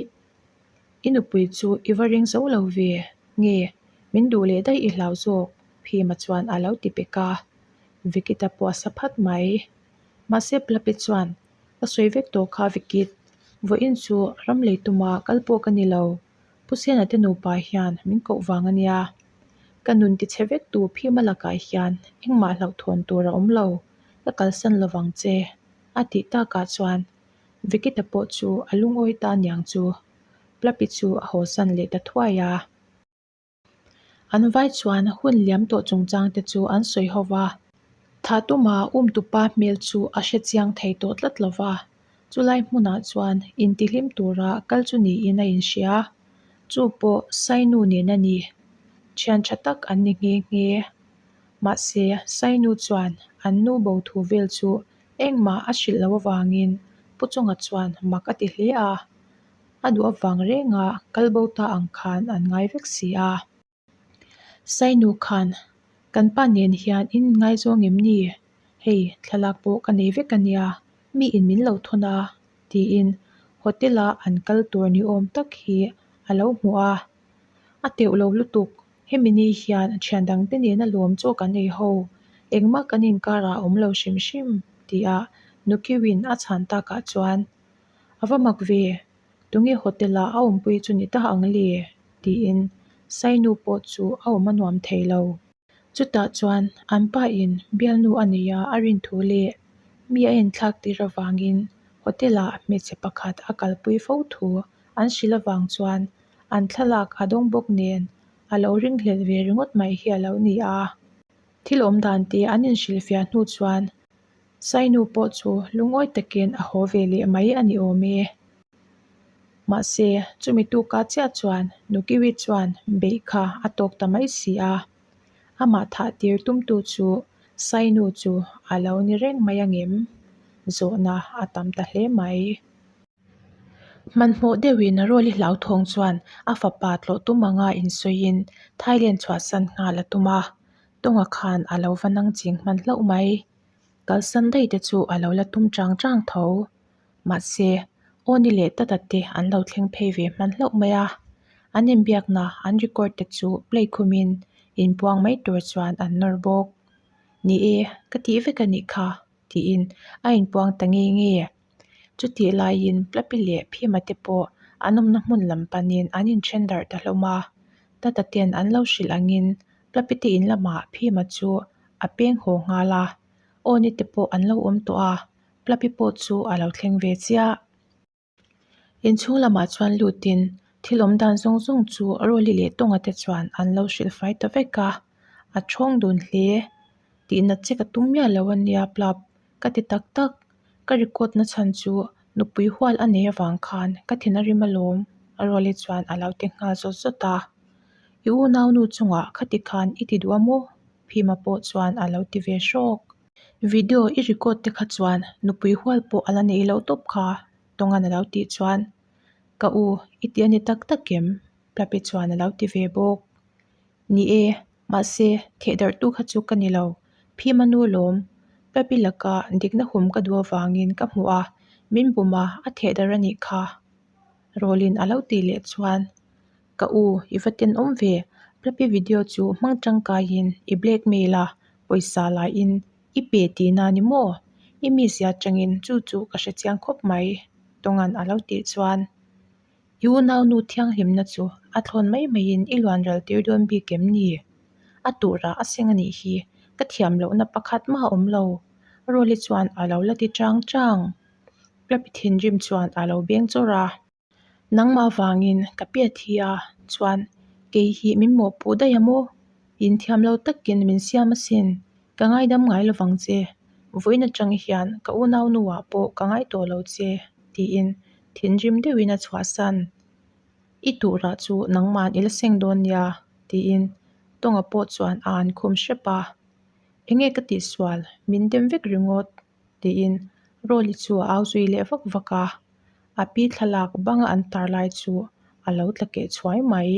I nupui chu i va ring zo lo ve, nge min duh leh daih i hlau zawk? Phima chuan a lo ti pek a, Vikita pawh a sa phat mai. Mahse Plapi chuan, Ka sawi vek tawh kha Vikit, vawiin chu ram lei tuma kal pawh ka ni lo, Pu Sena te nupa hian min koh vang a nia. Ka nun ti chhe vek tu Phima lakah hian engmah hlauhthawn tur a awm lo, ka kalsan lovang che, a tih takah chuan Vikita pawh chu a lungawi ta niang chu Plapi chu a hawsan leh ta thuai a. An vai chuan hun liam tawh chungchang te chu an sawi ho va. Tha tuma umtupa hmel chu a hre chiang thei tawh tlat lo va. Chulai hmunah chuan intihlim tura kal chu niin a inhria. Chu pawh Sainu nen a ni. Thian tha tak an ni nghe nghe. Mahse, Sainu chuan an nu bo thu vel chu Engmah a hrilh loh avangin Pu Pu Chawnga chuan mak a ti hle a, a duh avang renga kal bo ta ang khan an ngai vek si a. Sainu khan, Kan pa nen hian in inngaizawng em ni? Hei, thlalak pawh ka nei vek a nia, mi in min lo thawn a, tiin hotel a an kal tur ni awm tak hi a lo hmu a. A teuh lo lutuk, hemi ni hian thian dangte nena lawm chaw kan ei ho, engmah kan inkarah a awm lo hrim hrim, tia Nukiwin a chhan takah chuan, A va mak ve, Tunge hotel ah a awmpui chu ni ta ang le? tiin Sainu pawh chu a awm a nuam thei lo. Chutah chuan an pa in bialnu a nei a a rin thu leh mi a inthlak tir avangin hotel ah hmeichhe pakhat a kalpui fo thu an hrilh avang chuan an thlalak a dawng bawk nen a lo ringhlelh ve ringawt mai hi a lo ni a. Thil awm dan te an inhrilhfiah hnu chuan Sainu pawh chu lungawi takin a haw ve leh mai a ni awm e. Mahse, chumi tuka chiah chuan Nukiwi chuan beih kha a tawk ta mai si a. Amah thah tir tumtu chu Sainu chu a lo ni reng mai angem? Zawhna a tam ta hle mai. Hmanhmawh deuhin Rawli hlauthawng chuan a fapa tlawh tum anga insawiin Thailand chhuahsan nghal a tum a. Tawnga khan a lo va nang ching hman hlauh mai. Kalsan daih te chu a lo la tum chang chang tho. Mahse, Awni leh Tata te an lo thleng phei ve hman hlauh mai a. An inbiakna an record te chu play khumin inpuang mai tur chuan an nawr bawk. Ni e, ka tih vek a nih kha, tiin a inpuang ta nge nge. Chutih laiin Plapi leh Phima te pawh an awmna hmun lam panin an inthen darh ta hlawm a. Tata ten an lo hrilh angin Plapi te in lamah Phima chu a peng haw nghal a, Awni te pawh an lo awm tawh a, Plapi pawh chu a lo thleng ve chiah. Inchhung lamah chuan lutin thil awm dan zawng zawng chu Rawli leh Tawnga te chuan an lo hrilh fai ta vek a, a thawng dun hle. Tihna che ka tum miah lo a nia Plap, ka ti tak tak. Ka record na chhan chu nupui hual a nei avang khan ka thin a rim alawm, Rawli chuan a lo ti nghal zawt zawt a. I unaunu chungah khati khan i ti duh a maw? Phima pawh chuan a lo ti ve hrawk. Video i record te kha chuan nupui hual pawh a la nei loh tawp kha, Tawnga'n a lo tih chuan, Ka u, i ti a ni tak tak em? Plapi chuan a lo ti ve bawk. Ni e, mahse, thehdarhtu kha chu ka ni lo, Phima nu lawm. Plapi laka dikna hum ka duh avangin ka hmuh a, min bum a, a thehdarh a nih kha. Rawlin a lo tih leh chuan, Ka u, i va tenawm ve, Plapi video chu hmang tangkaiin i blackmail a, pawisa laiin i pe tihna ni maw? I mizia atangin chu chu ka hre chiang khawp mai, Tawnga'n a lo tih chuan. I unaunu thianghlimna chu a thlawn mai maiin i luan ral tir dawn bik em ni? A turah a seng a nih hi, ka thiam lohna pakhat mah a awm lo, Rawli chuan a lo la ti chang chang. Plapi thinrim chuan a lo beng chawrh a. Nangmah vangin ka pe thi a, chuan kei hi min mawhpuh daih a maw? Inthiam lo takin min siam asin, ka ngaidam ngai lovang che. Vawiin atang hian ka unau nuah pawh ka ngai tawh lo che, tiin thinrim deuhin a chhuahsan. I tuhrah chu nangma'n i la seng dawn nia, tiin Tawnga pawh chuan a an khum hrep a. Enge ka tihsual, min dem vek ringawt, tiin Rawli chu a au zui leh vak vak a. A pi thlalak banga an tar lai chu a lo tla keh chhuai mai.